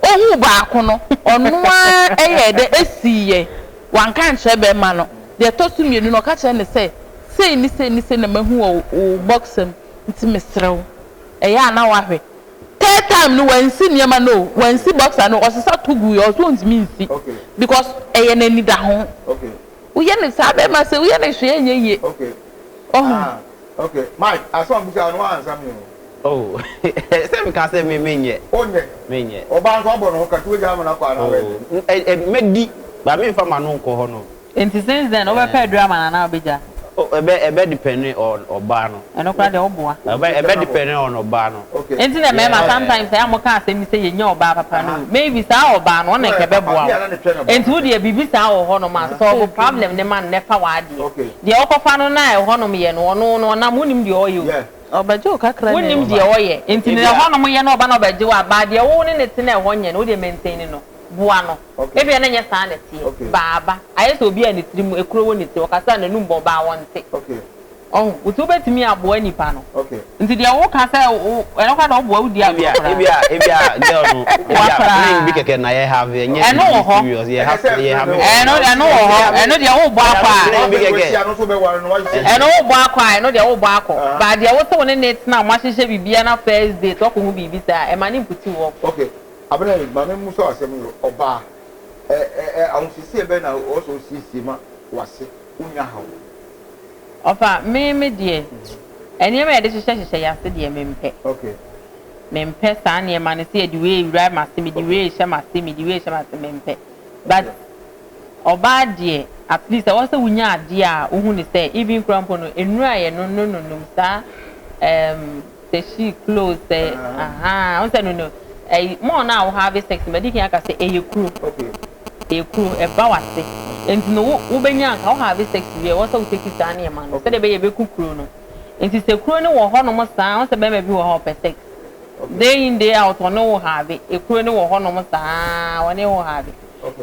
Ohuu baako no, ɔno ara ɛyɛɛ dɛ esiiɛ. Wanka ankyerɛ bɛrima no. Deɛ ɛtɔ so mmienu no, ɔka kyerɛɛ no sɛ, sei ne sei ne sei na mahu wɔ wo boxer mu, nti mesrɛ wo, ɛyɛ a na woahwɛ. Third time no, wansi nneɛma no o, wansi boxer no, ɔsesa to guiɛ, ɔse ɔntumi nsi because ɛyɛ no anidaho. Woyɛ no saa bɛrima sɛ woyɛ no hwee ɛnyɛ yie. Okay. Ɔho. Ah, okay. Mike, asɛm a mbusa no woansa me o. Oh, sɛ meka sɛ me menyɛ. Wonyɛ. Menyɛ. Ɔbaa nso abɔ ne ho ka nti wagya ama no akɔ anaa wɛn? Oh, ɛ ɛ mɛdi, but memfa m'ano nkɔ hɔ nom. Nti since then wobɛpɛ aduru ama no anaa wobɛgya? Oh, ɛbɛ ɛbɛ depend on ɔbaa no. Ɛno koraa deɛ woboa. Ɛbɛ ɛbɛ depend on ɔbaa no. Okay. Nti na mmarima Yeah. sometimes ɛyɛ a moka asɛm bi sɛ yɛnya ɔbaa papa no o, maybe saa ɔbaa no ɔno na nka ɛbɛboa wo. Nti wo deɛ biribi saa wɔ hɔnom a solve problem no ma no na fa w'adeɛ. Deɛ wokɔfa no no a ɛhɔnom yɛ no ɔno no ɔnam wonnim deɛ ɔyɛ o. Ɔbɛgye wo kakra na Wonnim deɛ ɔyɛ nti no ɛhɔnom yɛ na ɔba na ɔbɛgye wo a but deɛ wo ne no te na ɛhɔ nyɛ no wo deɛ maintain no, boa no. Ebia na ɛnyɛ saa na ɛteɛ, baaba ayɛ sɛ obi a ne tirim ekuro wɔ ne tirim ɔkasa a n'anum bɔn baa ɔnte. Ɔho, nti wobɛtumi aboa nipa no. Nti deɛ woka sɛ wo, ɛno koraa deɛ woboa wodi agorɔ koraa. Ebia, ebia girl no, Woboa ebia koraa. fling bi kɛkɛ na yɛ have, ɛnyɛ Ɛno wɔ biribi hɔ. serious, yɛ have, yɛ have. Ɛno, ɛno wɔ hɔ. Ɛno deɛ wobɔ akɔ a. Fling bi kɛkɛ. Ɛno wobɔ akɔ a, ɛno deɛ wobɔ akɔ. But deɛ wose wo ne no tena a moahyehyɛ biribiara na first date woakɔhu biribi saa a, ɛma no mputi wo off. Okay, Abena yi, ma me mmusa wo asɛm yi o, ɔbaa, ɛ ɛ ɛ ahosiesie bɛn na ɔwɔ sɛ osiesie ma w'ase, wonnya haw? Ɔfa, me me deɛ, nneɛma a yɛde hyehyɛ hyehyɛ yɛn ase deɛ mempɛ. Mempɛ saa nneɛma no sɛ yɛde wei rewura m'ase, mede wei rehyɛ m'ase, mede wei rehyɛ m'ase, mempɛ. But ɔbaa deɛ, at least ɛwɔ sɛ wonya adeɛ a wohu no sɛ even koraa mpo no, nnuro a yɛnonononom saa ɛɛm sɛ she close sɛ ahaa wohu sɛ no no ɛyi more no a wo have sex no madi kan aka sɛ ɛyɛ kuro ɛyɛ kuro ɛba w'ase nti no wo wobɛnya anka wo have sex wie ɛwɔ sɛ wo take saa nneɛma no sɛdeɛ ɛbɛyɛ ɛbɛku kuro no nti sɛ kuro no wɔ hɔnom saa wohu sɛ bɛrima bi wɔ hɔ a ɔpɛ sex day in day out ɔne wo have ekuro no wɔ hɔnom saa ɔne wo have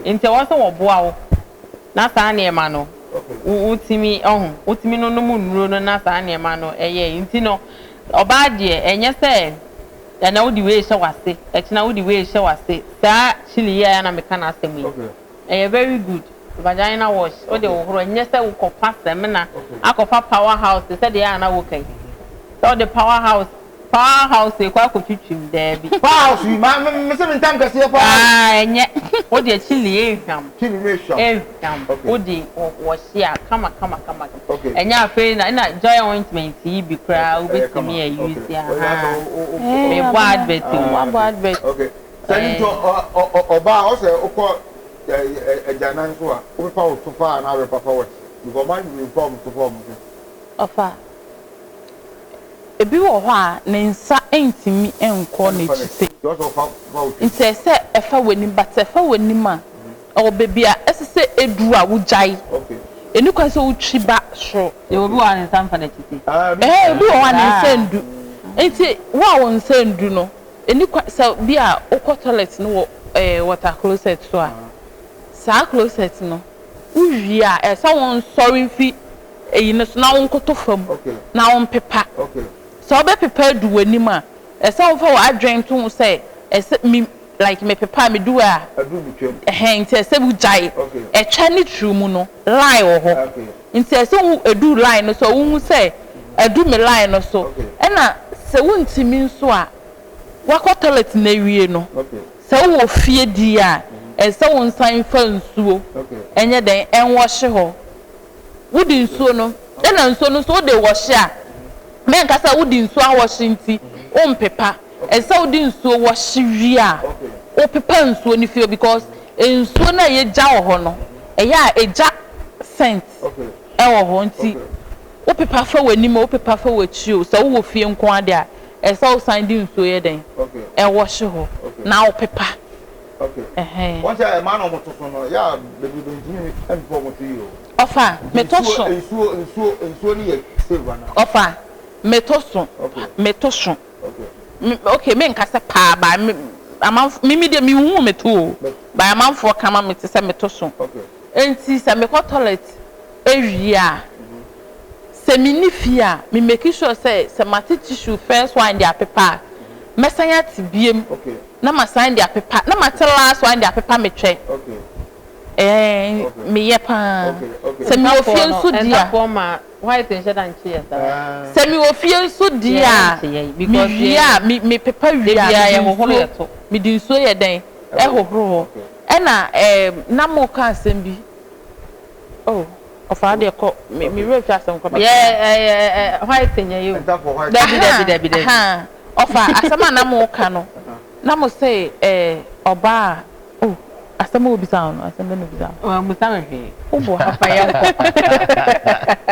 nti ɛwɔ sɛ wɔboa wo na saa nneɛma no wotumi ɔho wotumi nonom nnuro no na saa nneɛma no ɛyɛ nti no ɔbaa deɛ ɛnyɛ sɛ ɛnɛ wode wei hyɛ w'ase ɛkyena wode wei hyɛ w'ase saa chili yi a na meka n'asɛm yi ɛyɛ very good vagina wash wode hohoro ɛnyɛ sɛ wokɔfa samina akɔfa power house te sɛ deɛ a na woka yi sɛ wode power house Power house ekɔ akɔtwitwim daabi. Power house yi ma me me se me ntam kɛseɛ paa. Ah ɛnyɛ wo deɛ chilli ehwam. Chilli no ehwam. Ehwam okay. Wo de wɔhye a kama kama kama. Okay. Ɛnyɛ afei na ɛna joy ointment yi bi koraa wobɛtumi a use ahaa. Me bɔ advert o. Wabɔ advert. Okay. Sɛ ne nti ɔbaa ɔsɛ wokɔ agyanan so a wopepa wo to paa na abɛpapa wɔ because ɔman bebree mpa wɔn to pa wɔn so. Ɔfa. Ebi wɔ hɔ a, ne nsa ntumi nkɔ n'akyi sei. Nti ɛsɛ sɛ ɛfa w'anim, but sɛ ɛfa w'anim a, ɛwɔ baabi a ɛsɛ sɛ ɛduru a wogyae. Ɛnni kwan sɛ wotwi ba soro. Yɛwɔ obi wɔ hɔ a ne nsa mfa n'akyi sei. Ɛhɛn, obi wɔ hɔ a ne nsa ndu. Nti wo a wo nsa ndu no, ɛnni kwan sɛ bi a wokɔ toilet no wɔ ɛɛ water closet so a, saa closet no, wowie a, ɛsɛ sɛ wonsɔre mfi eyi no so na wonkoto fam na wompepa. Sɛ wobɛpepa adu w'anim a, ɛsɛ sɛ wofa w'adwene to ho sɛ ɛsɛ me like mepepa a medu a ɛhɛn nti ɛsɛ wogyae. Ɛtwa ne tiri mu no line wɔ hɔ nti ɛsɛ wo edu line no so a wohu sɛ adu me line no so. Ɛna sɛ wontumi nso a woakɔ toilet no awie no sɛ wowɔ fie di a ɛsɛ sɛ wonsan mfa nsuo nyɛ dɛn ɛnwɔhye hɔ. Wode nsuo no, ɛna nsuo no nso wode wɔhye a, mɛnka sɛ wode nsuo awɔhye nti wompepa. Ɛsɛ sɛ wode nsuo wɔhye wie a, wopepa nsuo no fie because nsuo no a yɛgya wɔ hɔ no, ɛyɛ a ɛgya scent wɔ hɔ nti wopepa fa w'anim o, wopepa fa w'akyi o, sɛ wowɔ fie nko ara deɛ a, ɛsɛ sɛ wosan de nsuo yɛ dɛn? Ɛwɔhye hɔ na wopepa. Okay. Ɛhɛn. Wɔn sɛ ɛmaa na wɔn to so no, yɛ a bebrebe ntumi mpepa wɔn to yie o. Ɔfa, meto so. Nsuo nsuo nsuo no yɛ safe anaa? Ɔfa, meto so. Okay. Meto so. Okay. Me okay menka sɛ paa but me amanfo me me deɛ menhuu me to o but amanfoɔ ka ma me te sɛ meto so. Okay. Enti sɛ mekɔ toilet wie a. Sɛ menni fie a, me make sure sɛ sɛ mate tissue first one de apepa a, mɛsan ate biom na masan de apepa, na mate last one de apepa me twɛ. Ɛɛ, meyɛ paa. Sɛ mewɔ fie nso deɛ a. Ntafoɔ ma white nhyɛ da nkye yɛ saa. Sɛ mewɔ fie nso deɛ a, mewie a, mepepa wie a, mede nsuo, mede nsuo yɛ dɛn? Ɛhohoro hɔ. Ɛna ɛɛ, na moreka asɛm bi. Oh, ɔfaa deɛ kɔ, me me werɛ fi asɛm kɔ. Yɛ ɛyɛ ɛ white nyɛ yɛ o. Dabi dabi dabi dabi. Ɔfa asɛm a na mo ka no, na mo se ɛɛ ɔbaa a, oh asɛm a obisa wo no, asɛm bɛ na obisa wo. Wammusa me hwee. Wo boa. Ɔfa yɛn kɔ.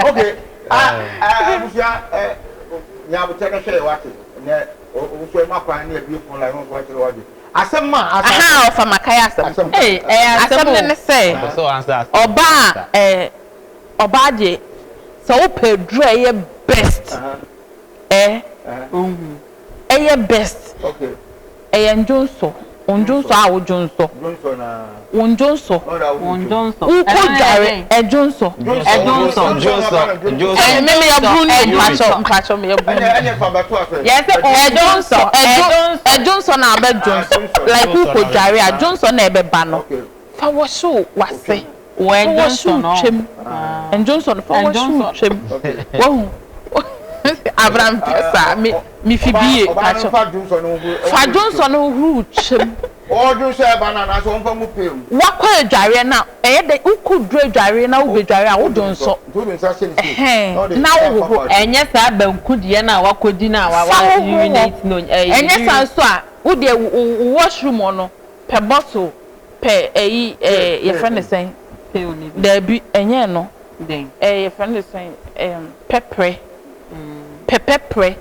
Okay, ah abusua ɛ nyabokyɛ no hwɛ yɛ wate nɛ owusu ɛma kwan ne abie phone line no nso akyerɛ wadwe. Asɛm a asa. Ahaa ɔfa makae asɛm. Ei ɛyɛ asɛm o. no ne sɛ ɔbaa ɛ ɔbaa deɛ sɛ wopɛ aduru a ɛyɛ best ɛ ɛyɛ best ɛyɛ ndwonsɔ wo ndwonsɔ a wo dwonsɔ wo ndwonsɔ wokɔ dware ɛdwonsɔ ɛɛ me meyɛ bruni o mpakyɛw mpakyɛw meyɛ bruni ɛdwonsɔ ɛdwonsɔ na abɛ dwonsɔ like wokɔ dware a dwonsɔ na ɛbɛba no fa wɔhyew wase fa wɔhyew twam ndwonsɔ no fa wɔhyew twam wahu abra mpɛ saa me mifi bie mpakyɛw fa dwonsɔ no hohoro twam. Wakɔ adwareɛ no a, ɛyɛ dɛ wokɔ duru adwareɛ na wobɛdware a, wodwo nsɔ. Ɛhɛn, na wohohoro. Ɛnyɛ saa banku deɛ no a wakɔdi no a wa Fa hohoro hɔ. urinate no, ɛyi. Ɛnyɛ saa nso a, wo deɛ wo wo washroom hɔ no, pɛ bottle, pɛ ɛyi ɛɛ yɛfrɛ no sɛn? Pail no bi. Daabi, ɛnyɛ ɛno. Dɛn? Ɛɛ yɛfrɛ no sɛn? Ɛɛm pɛprɛ. Pɛ pɛprɛ.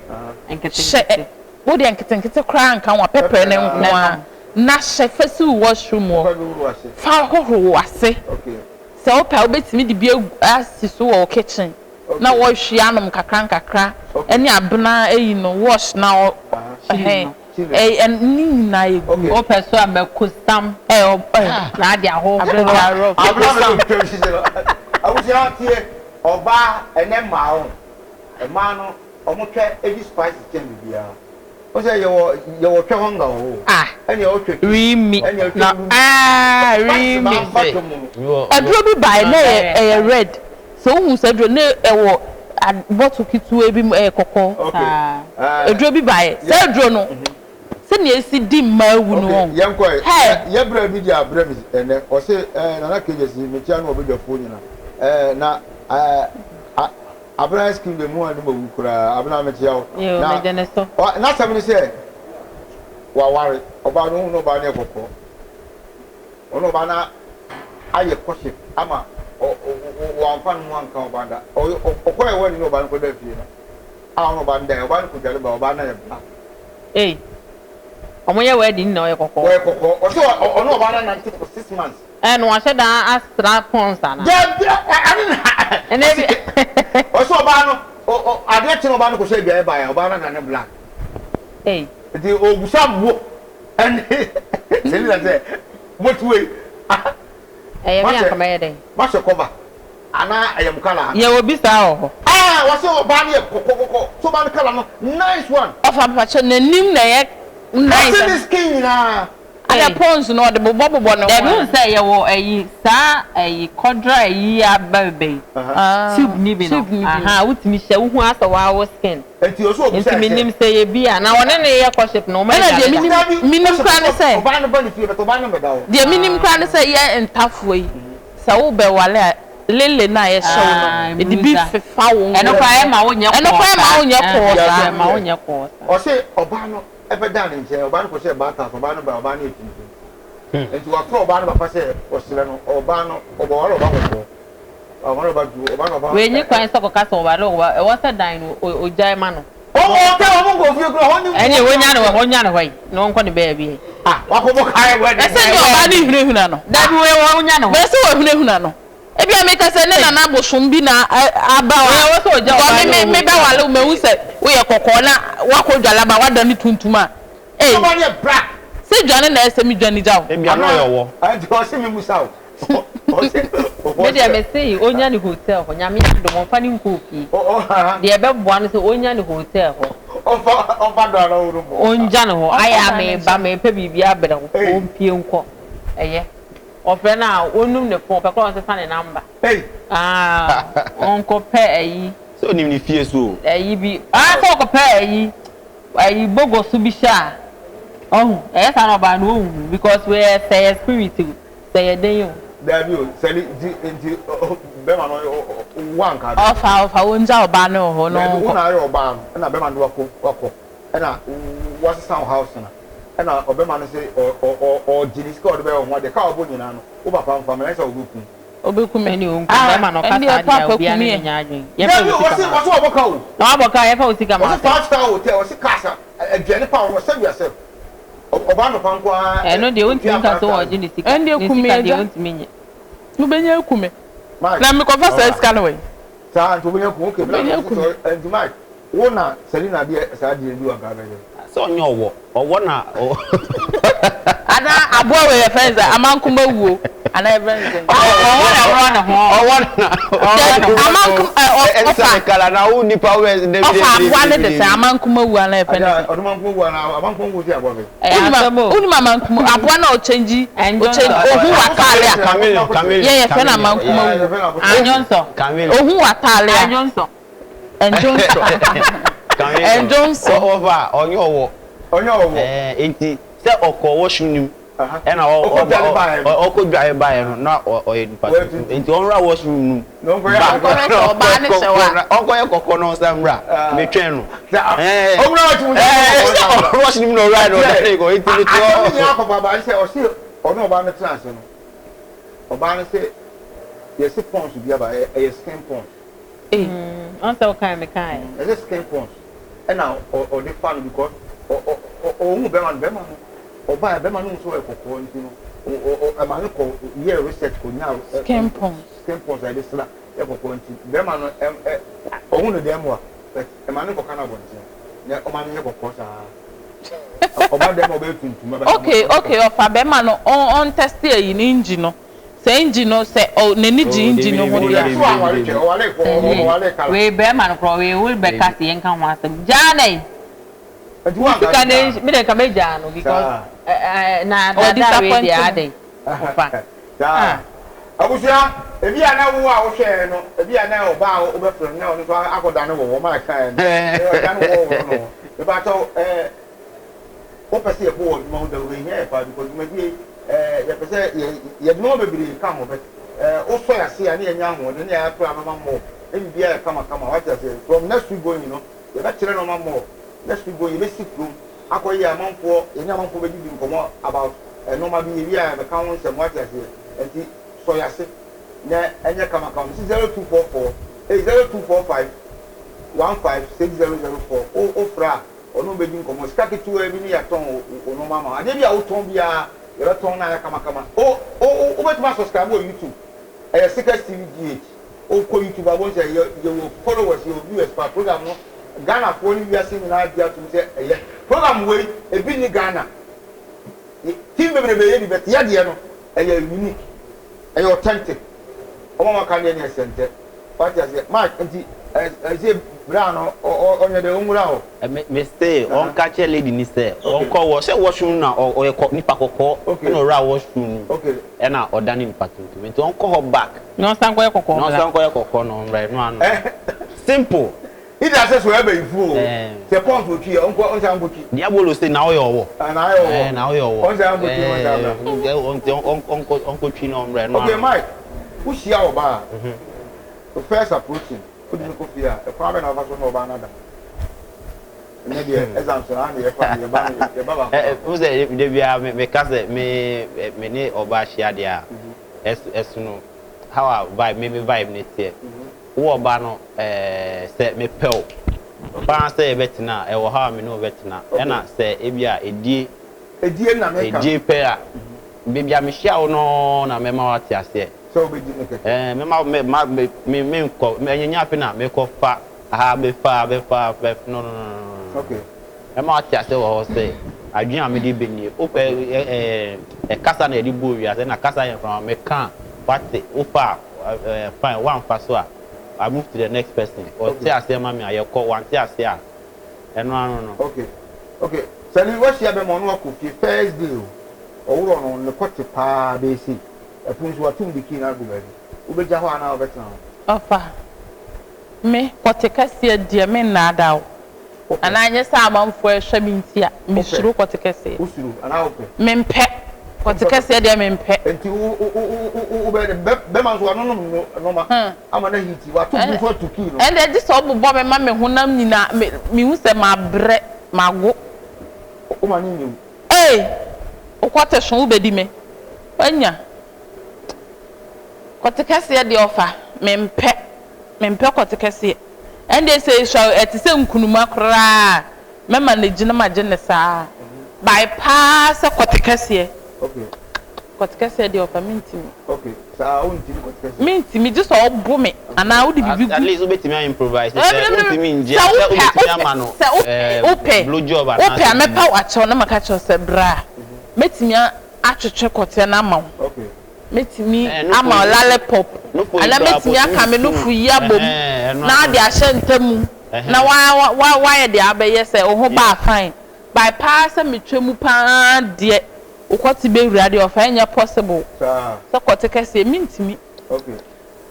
Hyɛ ɛ. Nketenkete. Wo deɛ nketenkete koraa nka ho a, pɛprɛ no nko ara na hyɛ fa si wo washroom hɔ. Fa hohoro wo ase. Sɛ wopɛ a wobɛtumi de bi agu asi so wɔ wo kitchen na woahwie anom nkakra nkakra ɛne abena ayi no wash na ɛhɛn ɛ ne nyinaa yɛ good. Wopɛ so a mako sam Ɛ ɔ na ade ahohoro. Abena deɛ rough. Abena bɛ twam sisi no. Abusua tie ɔbaa ɛnɛ mmaa ho mmaa no. Ɔmo twɛ edi spices kyɛn bibiaa. Wohu sɛ yɛwɔ yɛwɔ twɛ hunger wɔ hɔ o. Ah Ɛna yɛwɔ twɛ tea, Rimi ɛna yɛwɔ twɛ na room. ah Spices Rimi. baa ba twɛ mu no. Aduro bi baeɛ na ɛyɛ ɛyɛ red sɛ wohu saa aduro no na ɛwɔ ad bottle ketewa bi mu ɛyɛ kɔkɔɔ Okay. Saa. Ɛɛ aduro bi baeɛ saa yeah. aduro no sɛnea ɛsi di mmaa awu no Okay, wɔn yɛnkɔ ɛ. hɛɛ. Yɛ yɛ brɛ bi de abrɛ me ɛnɛ. Ɔse ɛɛ Nana Kejesi mekyia no wɔ badwafoɔ nyina. Ɛɛ na ɛɛ a Abena ice cream de mu a ne mawu koraa Abena mekyea wo. Yoo Na megye ne so. ɔ n'asɛm ne sɛ waware ɔbaa no ohun na ɔbaa no yɛ kɔkɔɔ ɔne ɔbaa no ayɛ kɔhyɛ ama ɔ ɔ wamfa ne ho anka ɔbaa no da ɔ ɔkɔyɛ wɛde ne ɔbaa no kɔda fie no a ɔne ɔbaa no daeɛ ɔbaa no kɔdware ba ɔbaa no ayɛ black. Ei ɔmo yɛ wedding na ɔyɛ kɔkɔɔ. Ɔyɛ kɔkɔɔ ɔsɛ ɔne ɔbaa no anante for 6 months. Ɛɛ na wahyɛ da asra pons anaa? Dabi ane na Ɛnɛ bi. Ɔsɛ ɔbaa no adeɛ kye na ɔbaa no kɔhyɛ aduane baeɛ a ɔbaa no anane black. Ei. Nti ɔbusa mo ɛne Selina sɛ mote wei. Ɛyɛ me a nka mɛyɛ dɛn? Moahyɛ cover anaa ɛyɛ mo colour anaa? Yɛwɔ bi saa wɔ hɔ. Ah wɔse ɔbaa no yɛ kɔkɔkɔkɔ so ɔbaa no colour no nice one. Ɔfa mpakyɛ n'anim na ɛyɛ nice. Ɔse ne skin nyinaa. Ada pons no ɔde bobɔ bobɔ ne ho Dabi wohu a. sɛ yɛwɔ ayi saa ayi kɔdra ayi aba bɛbɛ yi tube ni bi no Tube ni bi no. ahaa wotumi hyɛ wohu asɛ waa wo skin Nti ɔsɛ obi nti sɛ menim sɛ yɛ bi a na wɔne ne yɛ kɔship no wɔn Ɛna deɛ adware da. menim Dabi menim kɔship koraa ne no sɛ ɔbaa no ba ne fie but ɔbaa no mmɛda hɔ. deɛ menim koraa ne sɛ yɛ ntafoɔ yi sɛ wo bɛ wale a lele no a yɛhyɛ wo no Ah, yɛde bi mmusa. fefa wo Ɛno koraa ɛma wonyɛ ɛno kɔɔ koraa ɛma saa. wonyɛ kɔɔ Ɛhɛn, saa. ɛma wonyɛ kɔɔ saa. Ɔse ɔbaa no ɛbɛdaa ne nkyɛn, ɔbaa no kɔhyɛɛ bath house, ɔbaa no bae, ɔbaa no yɛ tuntum. Nti wafrɛ ɔbaa no papa sɛ ɔsrɛ no, ɔbaa no, ɔbɛware ɔba kɔkɔɔ, ɔware ɔba duro, ɔbaa no ɔba. Wei nyi kwan sɛ ɔkɔka sɛ ɔware ɔba, ɛwɔ sɛ dan no ɔgyae ma no. Ɔmo ɔtɛ ɔmo nkɔ fie koraa, ɔne Ɛneɛ wɔnya no hɔ, ɔnya no hɔ yi, na ɔnkɔ ne baabi ɛ. Ah, wakɔbɔ kae wɔ Ɛsɛ deɛ ɔbaa no hunahuna no. Dabi wei ɔnya no hɔ. Bɛsɛ wɔhunahuna no. Ebia meka sɛ ne nana bosom bi na aba hɔ a, because me me bɛwale wo mahu sɛ woyɛ kɔkɔɔ na woakɔ dwale aba woadane tuntum a, ei, sɛ dwane na ɛsɛ me dwane gya wo. Ebia na ɔyɛ ɔwɔ. Nti ɔse me musa wo. Me deɛ me se onya ne hotel hɔ nyame adom ɔnfa ne nkɔ ofie deɛ ɛbɛboa no sɛ onya ne hotel hɔ ongya ne hɔ ayɛ a meba mepɛ biribi abrɛ wo ɔmpie nkɔ ɛyɛ ɔfrɛ no a ɔnum ne phone ɔpɛ koraa ɔnsesa ne number ah ɔnkɔ pɛ ayi Sɛ onim ne fie so o. Ayi bi ah sɛ ɔkɔ pɛ ayi Ayi bogo so bi hyɛ a ɔhu ɛyɛ saa na ɔbaa no ɔnhu because wei yɛ sɛ yɛ spirit o sɛ yɛ den o. Daabi o sɛli nti nti bɛma no wo anka. Ɔfa ɔfa wɔngya ɔbaa no wɔ hɔ na ɔnkɔ. Daabi wo na ayɛ ɔbaa no ɛna bɛma no wakɔ wakɔ ɛna wasesa wo house na ɛna ɔbɛma no se ɔ ɔ ɔgye ne sika ɔde bɛyɛ wo ho adeɛ kaa ɔbɔ nyinaa no wo papa nfa mɛ ɛsɛ ɔbɛku. Obeku me. Ɛne onku Ah, bɛrima no ɔka ɛndeɛ saa deɛ a paapa obiara ku ne me no ɛ. nyɛ adwene. Yɛmfa Dabi wo o sika wɔse ma wo. wɔse wɔbɔ ka o. Na wabɔ ka a yɛmfa wo sika ma Wɔse wo sɛn? five star hotel wɔse cars a aduane pa wɔ hɔ sɛbi asɛm ɔbaa nɔpa nko ara Ɛno deɛ wontumi otua nka five sɛ thousand. wɔgye ne sika. Ɛndeɛ Ne ku me sika deɛ agya. wontumi nye. Wobɛnya aku me. Mike Na mekɔfa saa ɔba sika no wɛn? saa nti wobɛnya ku okay bla Wobɛnya aku me. nti Mike wo na Selina deɛ saa deɛ bi wɔ nka bɛyɛ. Sɛ ɔnyɛ ɔwɔ, ɔwɔ na ɔ. Anaa aboa wei yɛfrɛ no sɛ amankoma wuo anaa yɛfrɛ no sɛn? Ɔwɔ na ɔworɔ ne ho. Ɔwɔ na Ɔworɔ ne ho. Amankom ɛ ɔ Ɛsɛ ɔfa ne kala na wo nipa wo bɛ dabi ɔfa dabi aboa dabi no de dabi sɛn dabi. amankoma wuo anaa yɛfrɛ no Agya sɛn? ɔno mankoma wu anaa amankoma wu si aboa bɛ. Ɛyɛ Wonim asɛm o. wonim amankoma aboa no a ɔkyɛngyi Ɛnjɔnsɔ. ɔkyɛngyi ohu w'ataale a Chameleon chameleon yɛ yɛfrɛ no chameleon amankoma yeah. wuo. Anyɔnsɔ. Chameleon. Ohu w'ataale a Anyɔnsɔ. Ɛndwonsɔ. Chameleon. Ɛndwonsɔ. Ɔfa ɔnyɛ ɔwɔ. Ɔnyɛ ɔwɔ. Ɛɛ enti sɛ ɔkɔ washroom no mu ɛna Ɔkɔ dware baeɛ no. ɔkɔ dware baeɛ no na ɔyɛ nipa Wɔyɛ tuntum. tuntum. Enti ɔnwura washroom no mu Na ɔnkɔyɛ ba Ɔnkɔhwɛ sɛ ɔbaa no hyɛ hɔ a. ɔnkɔyɛ kɔkɔɔ na ɔnsan mmra. Metwɛn no. Ɛɛ ɔwura washroom no. Ɛɛ sɛ ɔwura washroom no na ɔwura no ɔdane kɔ enti mete hɔ. Asɛm no nyinaa kɔfa ba ne sɛ ɔse ɔne ɔbaa no tena ase no ɔbaa no se yɛse pons bi aba ɛyɛ skin pons. Ei. Ɔn sɛ wokae mekae. Ɛsɛ skin pons ɛna ɔde fa no because ɔhu bɛrima no bɛrima no ɔbaa bɛrima no hu sɛ ɔyɛ kɔkɔɔ nti no ɛma no kɔ yɛ research kɔ nya Skin pons. Skin pons a yɛde sra yɛ kɔkɔɔ nti bɛrima no ɔhu no dɛm a but ɛma no kɔka no abɔnten na ɔma no yɛ kɔkɔɔ saa ɔba dɛm a ɔbɛyɛ tuntum ɛbɛka Okay okay ɔfa bɛrima no ɔn ɔntɛste ayi no engine no. Sɛ engine no sɛ ɔ n'ani gye Oh, engine no ho dabi deɛ dabi a. So aware kyɛ ɔware kɔ ɔware kala. Wei bɛrima no korɔ wei wo bɛka se yɛnka ho asɛm gyaa no yi Nti wo anka sika no gyaa. me deɛ nka mɛgyaa no because Saa. na Ɔ daadaa wei disappoint deɛ no. adɛn ɔfa Saa. ah. Abusua, ebi a na wo a wohwɛɛ no, ebi a na ɔbaa a wobɛfrɛ no na ɔno nso akɔdane wɔ hɔ ma ɛkaeɛ no, ɔdane wɔ hɔ no. Mepakyɛw, ɛɛ. Wopɛ sɛ yɛbɔ wɔ adwuma ho dawuro ehia yɛ paa because dwumadie yi eh, yɛpɛ sɛ yɛ yɛ nneɛma bebree ka ho but eh, wosɔ yɛ ase a ne yɛnya ahoɔden ne yɛapra nneɛma more ne biribiara yɛ kama kama wate aseɛ. From next week going no yɛbɛkyerɛ nneɛma more. Next week going yɛbɛsi kurom akɔ yɛ amanfoɔ yɛne amanfoɔ bɛdidi nkɔmmɔ about eh, nneɛma bi yɛwie a yɛbɛka ho nsɛm wate aseɛ. Nti sɔ yɛ ase na ɛnyɛ kama kama. Mesi 0244 eh, 0245 15 6004 wo wofrɛ a Ɔne wo bɛdi nkɔmmɔ. Sika ketewaa bi ne yɛatɔn wo nnoɔma ama wo. Adeɛ bi a wotɔn biara, yɛbɛtɔn na ayɛ kamakama. O, o, o, wobɛtumi asubscribe wɔ YouTube. Ɛyɛ Seekers TV GH. Wokɔ YouTube a, wobɛhu sɛ yɛ, yɛwɔ followers, yɛwɔ viewers paa. Program no, Ghanafoɔ ne wiase nyinaa gye atom sɛ ɛyɛ. Program wei, ebi nni Ghana. TV bebrebe yɛ bi, but yɛ deɛ no, ɛyɛ unique. Ɛyɛ authentic. Wɔn a wɔaka deɛ ne ɛsɛntɛ. Wate aseɛ? Mark, nti ɛ ɛsɛ bra no ɔ ɔ ɔnyɛ dɛ ɔnwura hɔ. Me me se ɔnka kyerɛ lady ni sɛ ɔnkɔ wɔ sɛ washroom na ɔyɛ kɔ nipa kɔkɔɔ ɛna ɔwura washroom no ɛna ɔdane nipa tuntum nti ɔnkɔ hɔ back. Na ɔnsan nkɔyɛ kɔkɔɔ Na bra. ɔnsan nkɔyɛ kɔkɔɔ na ɔmmra ɛno ano simple. Either sɛ sɛ ɔyɛ bayifuo o, sɛ pɔns otwi a, ɔnkɔ ɔnsan nkɔtwi. Diabolo se na ɔyɛ ɔwɔ. Ah, na ayɛ ɔwɔ. Ɛɛ, na ɔyɛ ɔwɔ. Ɔnsan nkɔtwi na ɔnsan mmra. Ɛɛ, nti ɔnkɔ ɔnkɔtwi na ɔmmra ɛno Okay, ano. Mike, wohyia ɔbaa a, wo first approaching, wode no kɔ fie a, ɛkwan bɛn na wofa so ne ɔbaa no ada? Ɛnnɛ deɛ, exams no, aha na yɛfa no, yɛba no, yɛba baako Ɛ, baako. wohu sɛ da biara me meka sɛ me me ne ɔbaa hyia deɛ a, ɛso ɛsono how a vibe me me vibe no teɛ. Wo ɔba no eh, sɛ mepɛ wo paa sɛ yɛbɛtena a, ɛwɔ ha a me ne wo bɛtena. Ɛna sɛ ebia edie, Edie na meka no. edie pɛ a, baabi a mehyia wo no na mɛma woate aseɛ. Sɛ wobɛdi me kɛkɛ. Eh, mɛma wo, mɛ, ma, me, me, menkɔ, ɛnyɛ afei na mekɔfa ha, bɛfa ha, bɛfa ha, bɛf, no, no, no, no, no. Okay. Mɛma woate aseɛ wɔ hɔ sɛ, adwene a mede bɛ nie. Wopɛ, ɛ, ɛ, ɛ, kasa na yɛde bɔ wiase, ɛna kasa yɛ mframa, meka a. Wate, wofa a ɛɛ fine, woamfa so a I move to the next person. Ɔte aseɛ ma me a yɛkɔ, wante aseɛ a ɛno ano no. Okay okay Sani wahyia bɛma ɔno akɔ fie first day o ɔworɔ no ne kɔte paa bɛyɛ sei ɛpono nso watom de key no agu baabi wobɛgya hɔ anaa wobɛtena hɔ? Ɔfa, me kɔte kɛseɛ deɛ mennaadaa wo. Wopɛ? Anaa nyɛ sɛ amanfoɔ rehwɛ me nti a, Wopɛ? mesuro kɔte kɛseɛ. Wosuro anaa wopɛ? Mempɛ. Kɔte Wompɛ kɔte? kɛseɛ deɛ mempɛ. Nti wo wo wo wo wo wobɛyɛ dɛ? Bɛ bɛma nso wanonom no nɔma Hmm. ama no ahiti, wato bi nso atu key no. Ɛnde gye sɛ wobobɔ me ma me honam nyinaa, me mehu sɛ mabrɛ, mago. Woma no nyi wo. Ei! Wo kɔte so wobɛdi me. Woanya. Kɔte kɛseɛ deɛ ɔfa, mempɛ. Mempɛ kɔte kɛseɛ. Ɛnde sɛ esua ɛte sɛ nkunuma koraa a, mɛma no agyina magye no saa. By paa sɛ kɔte kɛseɛ. Kɔte kɛseɛ deɛ ɔfa mentimi. Mentimi gye sɛ ɔbo me anaa wode biribi gu. At least wobɛtumi a improvise sɛ wontumi ngye a sɛ wobɛtumi ama no Sɛ blow job wopɛ anaasɛ a biribi. mɛpa wo akyɛw na maka kyerɛ wo sɛ bra mɛtumi atwetwe kɔteɛ no ama wo. Mɛtumi ama wo lalipɔp anaa mɛtumi aka me nufu yi abom na wode ahyɛ ntamu na woayɛ deɛ wobɛyɛ sɛ wo ho ba a fine but paa sɛ metwa mu paa deɛ wo kɔte bɛwura deɛ ɔfa ɛnyɛ possible sɛ kɔte kɛseɛ mentumi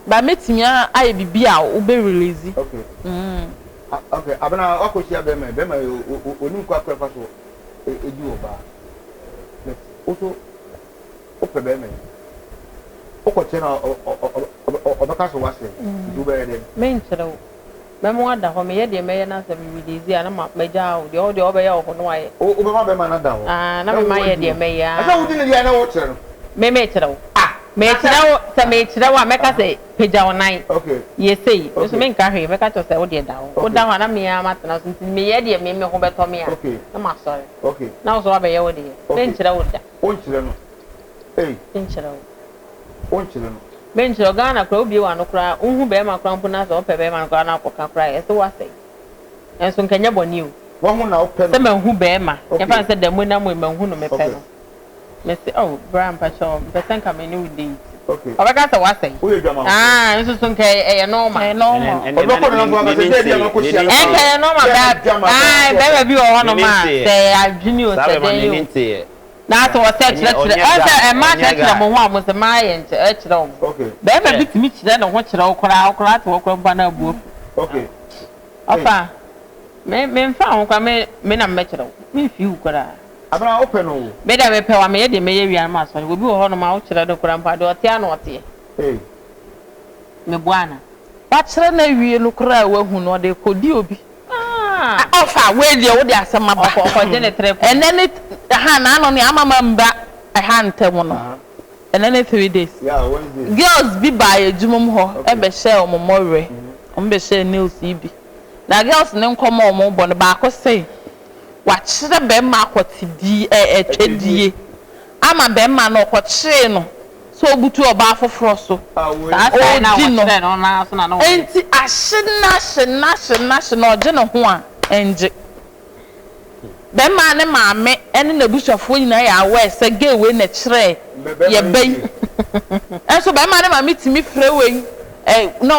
but mɛtumi ayɛ biribi a wobɛ release. Okay, abena wakɔhyia bɛrima yi, bɛrima yi onim kwan kora fa so di ɔbaa but wo so Wopɛ bɛrima yi, wokɔkyerɛ no a, ɔbɛka sɛ woasɛe, nti wobɛyɛ dɛn? Menkyerɛ wo. Mɛma woada hɔ, meyɛ deɛ mɛyɛ na sɛ me release a na magyaa wo, deɛ ɔwɔ deɛ ɔbɛyɛ wɔ hɔ na wayɛ. Wobɛma bɛrima no ada hɔ Ah, na mema yɛ deɛ mɛyɛ ah. Ɛsɛ wodi no deɛ na wokyerɛ no. Me mekyerɛ wo. Ah, mekyerɛ wo, sɛ mekyerɛ wo a mɛka sɛ pagya wo nan, yɛ sei, me nso menka hwee, mɛka kyerɛ wo sɛ wo deɛ da hɔ. Woda hɔ a na me ara matena so, nti meyɛ deɛ me me ho bɛtɔ me a, na masɔre. Na wo nso woabɛyɛ wo deɛ. Menkyerɛ wo da. Wonkyerɛ no ei. Menkyerɛ wo. Wonkyerɛ no. Menkyerɛ wo. Ghana koraa wobie w'ano koraa wohu bɛɛma koraa mpo na sɛ wopɛ bɛɛma no koraa na akɔka koraa yɛse woasɛe. Nanso nka ɛnyɛ bɔne o. Wahu na wopɛ no. Sɛ mahu bɛɛma. Okay. Yɛmfa no sɛ da mu na moe mahu no mepɛ Okay. no. Mese oh bra mpakyɛw mepɛ sɛ nka me ne wo date. Okay. Ɔbɛka sɛ woasɛe. Woyɛ dwamanfoɔ. Ah nso so nka ɛyɛ normal. Ɛyɛ normal. Ɔbɛkɔ ne nanfo aka sɛ dɛ bi a makɔhyia no Ɛnka ɛyɛ normal Bɛɛma dwaman bɛ ae bɛɛma bi wɔ hɔnom a sɛ ɛyɛ adwene o Saa sɛ bɛma dɛn n'ani o. nteɛ. Na sɛ wɔsɛ kyerɛkyerɛ ɔn sɛ mmaa kyerɛkyerɛ mo ho a mo sɛ mmaa yɛ nkyɛ ɛkyerɛ wɔn. Bɛrima bi tumi kyerɛ ne ho kyerɛ wo koraa wo koraa te hɔ koraa mpo a na abu afu. Ɔfa me me nfa ho koraa me me na mɛkyerɛ wo me nfi wo koraa. Abena wo pɛ no o. Me deɛ mepɛ wa meyɛ deɛ mɛyɛ wie a na masɔre obi wɔ hɔ nom a wo kyerɛ no koraa mpo a deɛ ɔteɛ a na ɔteɛ. Meboa ana. Wakyerɛ no awie no koraa a wahu no ɔde rekɔdi obi. Ɔfa wei deɛ wode asɛm aba. Ɔkɔgye ne trip. Ɛnɛ ne ha n'ano ne ama ma mba ɛha ntɛm no ɛnɛ ne 3 days. Girls bi baa yɛ adwuma mu hɔ ɛbɛhyɛɛ wɔn mmɔwerɛ wɔn bɛhyɛɛ nails yi bi na girls ne nkɔmɔ a wɔn bɔ no baako se wakyerɛ bɛrima akɔtedie ɛ ɛtwɛdie ama bɛrima no ɔkɔkyee no sɛ ɔbutu ɔbaa foforɔ so ɔredi no enti ahye no ahye no ahye no ahye no ɔgye ne ho a ɛngye. Bɛrima ne maame ne n'abusuafoɔ nyinaa yɛ aware sɛ girl wei na ɛkyerɛɛ yɛ ba yi. Nso bɛrima ne maame tumi frɛ wei ɛ na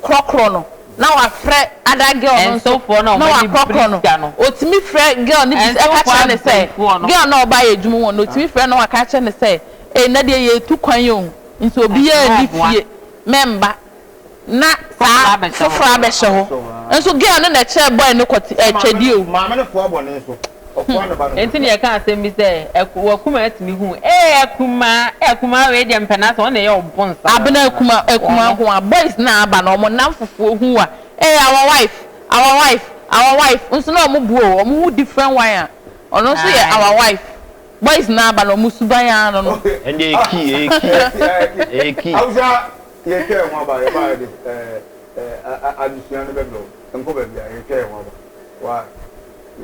wakorɔkorɔ no na wafrɛ other girl no nso na wakorɔkorɔ no. Ɔtumi frɛ girl no bi ɛka kyerɛ no sɛ girl no a ɔba yɛ adwuma mu no ɔtumi frɛ no na waka akyerɛ no sɛ Ei nnɛ deɛ yɛretu kwan o, nti obiara nni fie, mɛmba na saa foforɔ abɛhyɛ hɔ. Nso girl no na ɛkyerɛɛ boy no kɔte ɛɛ twɛdeɛ o. Maame no foa bɔne so, ɔfoa ne ba no so. Enti na yɛka asɛm bi sɛ, Aku, w'akuma atumi hu. Ee Akumaa, ee Akumaa wei deɛ mpɛ n'asɛm, ɔno na ɛyɛ ɔbonsam. Abena Akuma, Akuma Ɔno. nko a, boys no a aba no, wɔn nnamfofoɔ hu a, ee our wife, our wife, our wife, nso na wɔn bu o, wɔn hu different one a, ɔno nso yɛ Ae. our wife. Boys no aba no ɔmo suban ara no no. Ɛnde ɛyɛ key, ɛyɛ key, ɛyɛ key. Awusa yɛtwa yɛn ho aba yɛba yɛde ɛɛ adesua no bɛbrɛ wo nkɔ baabi a yɛtwa yɛn ho aba wa.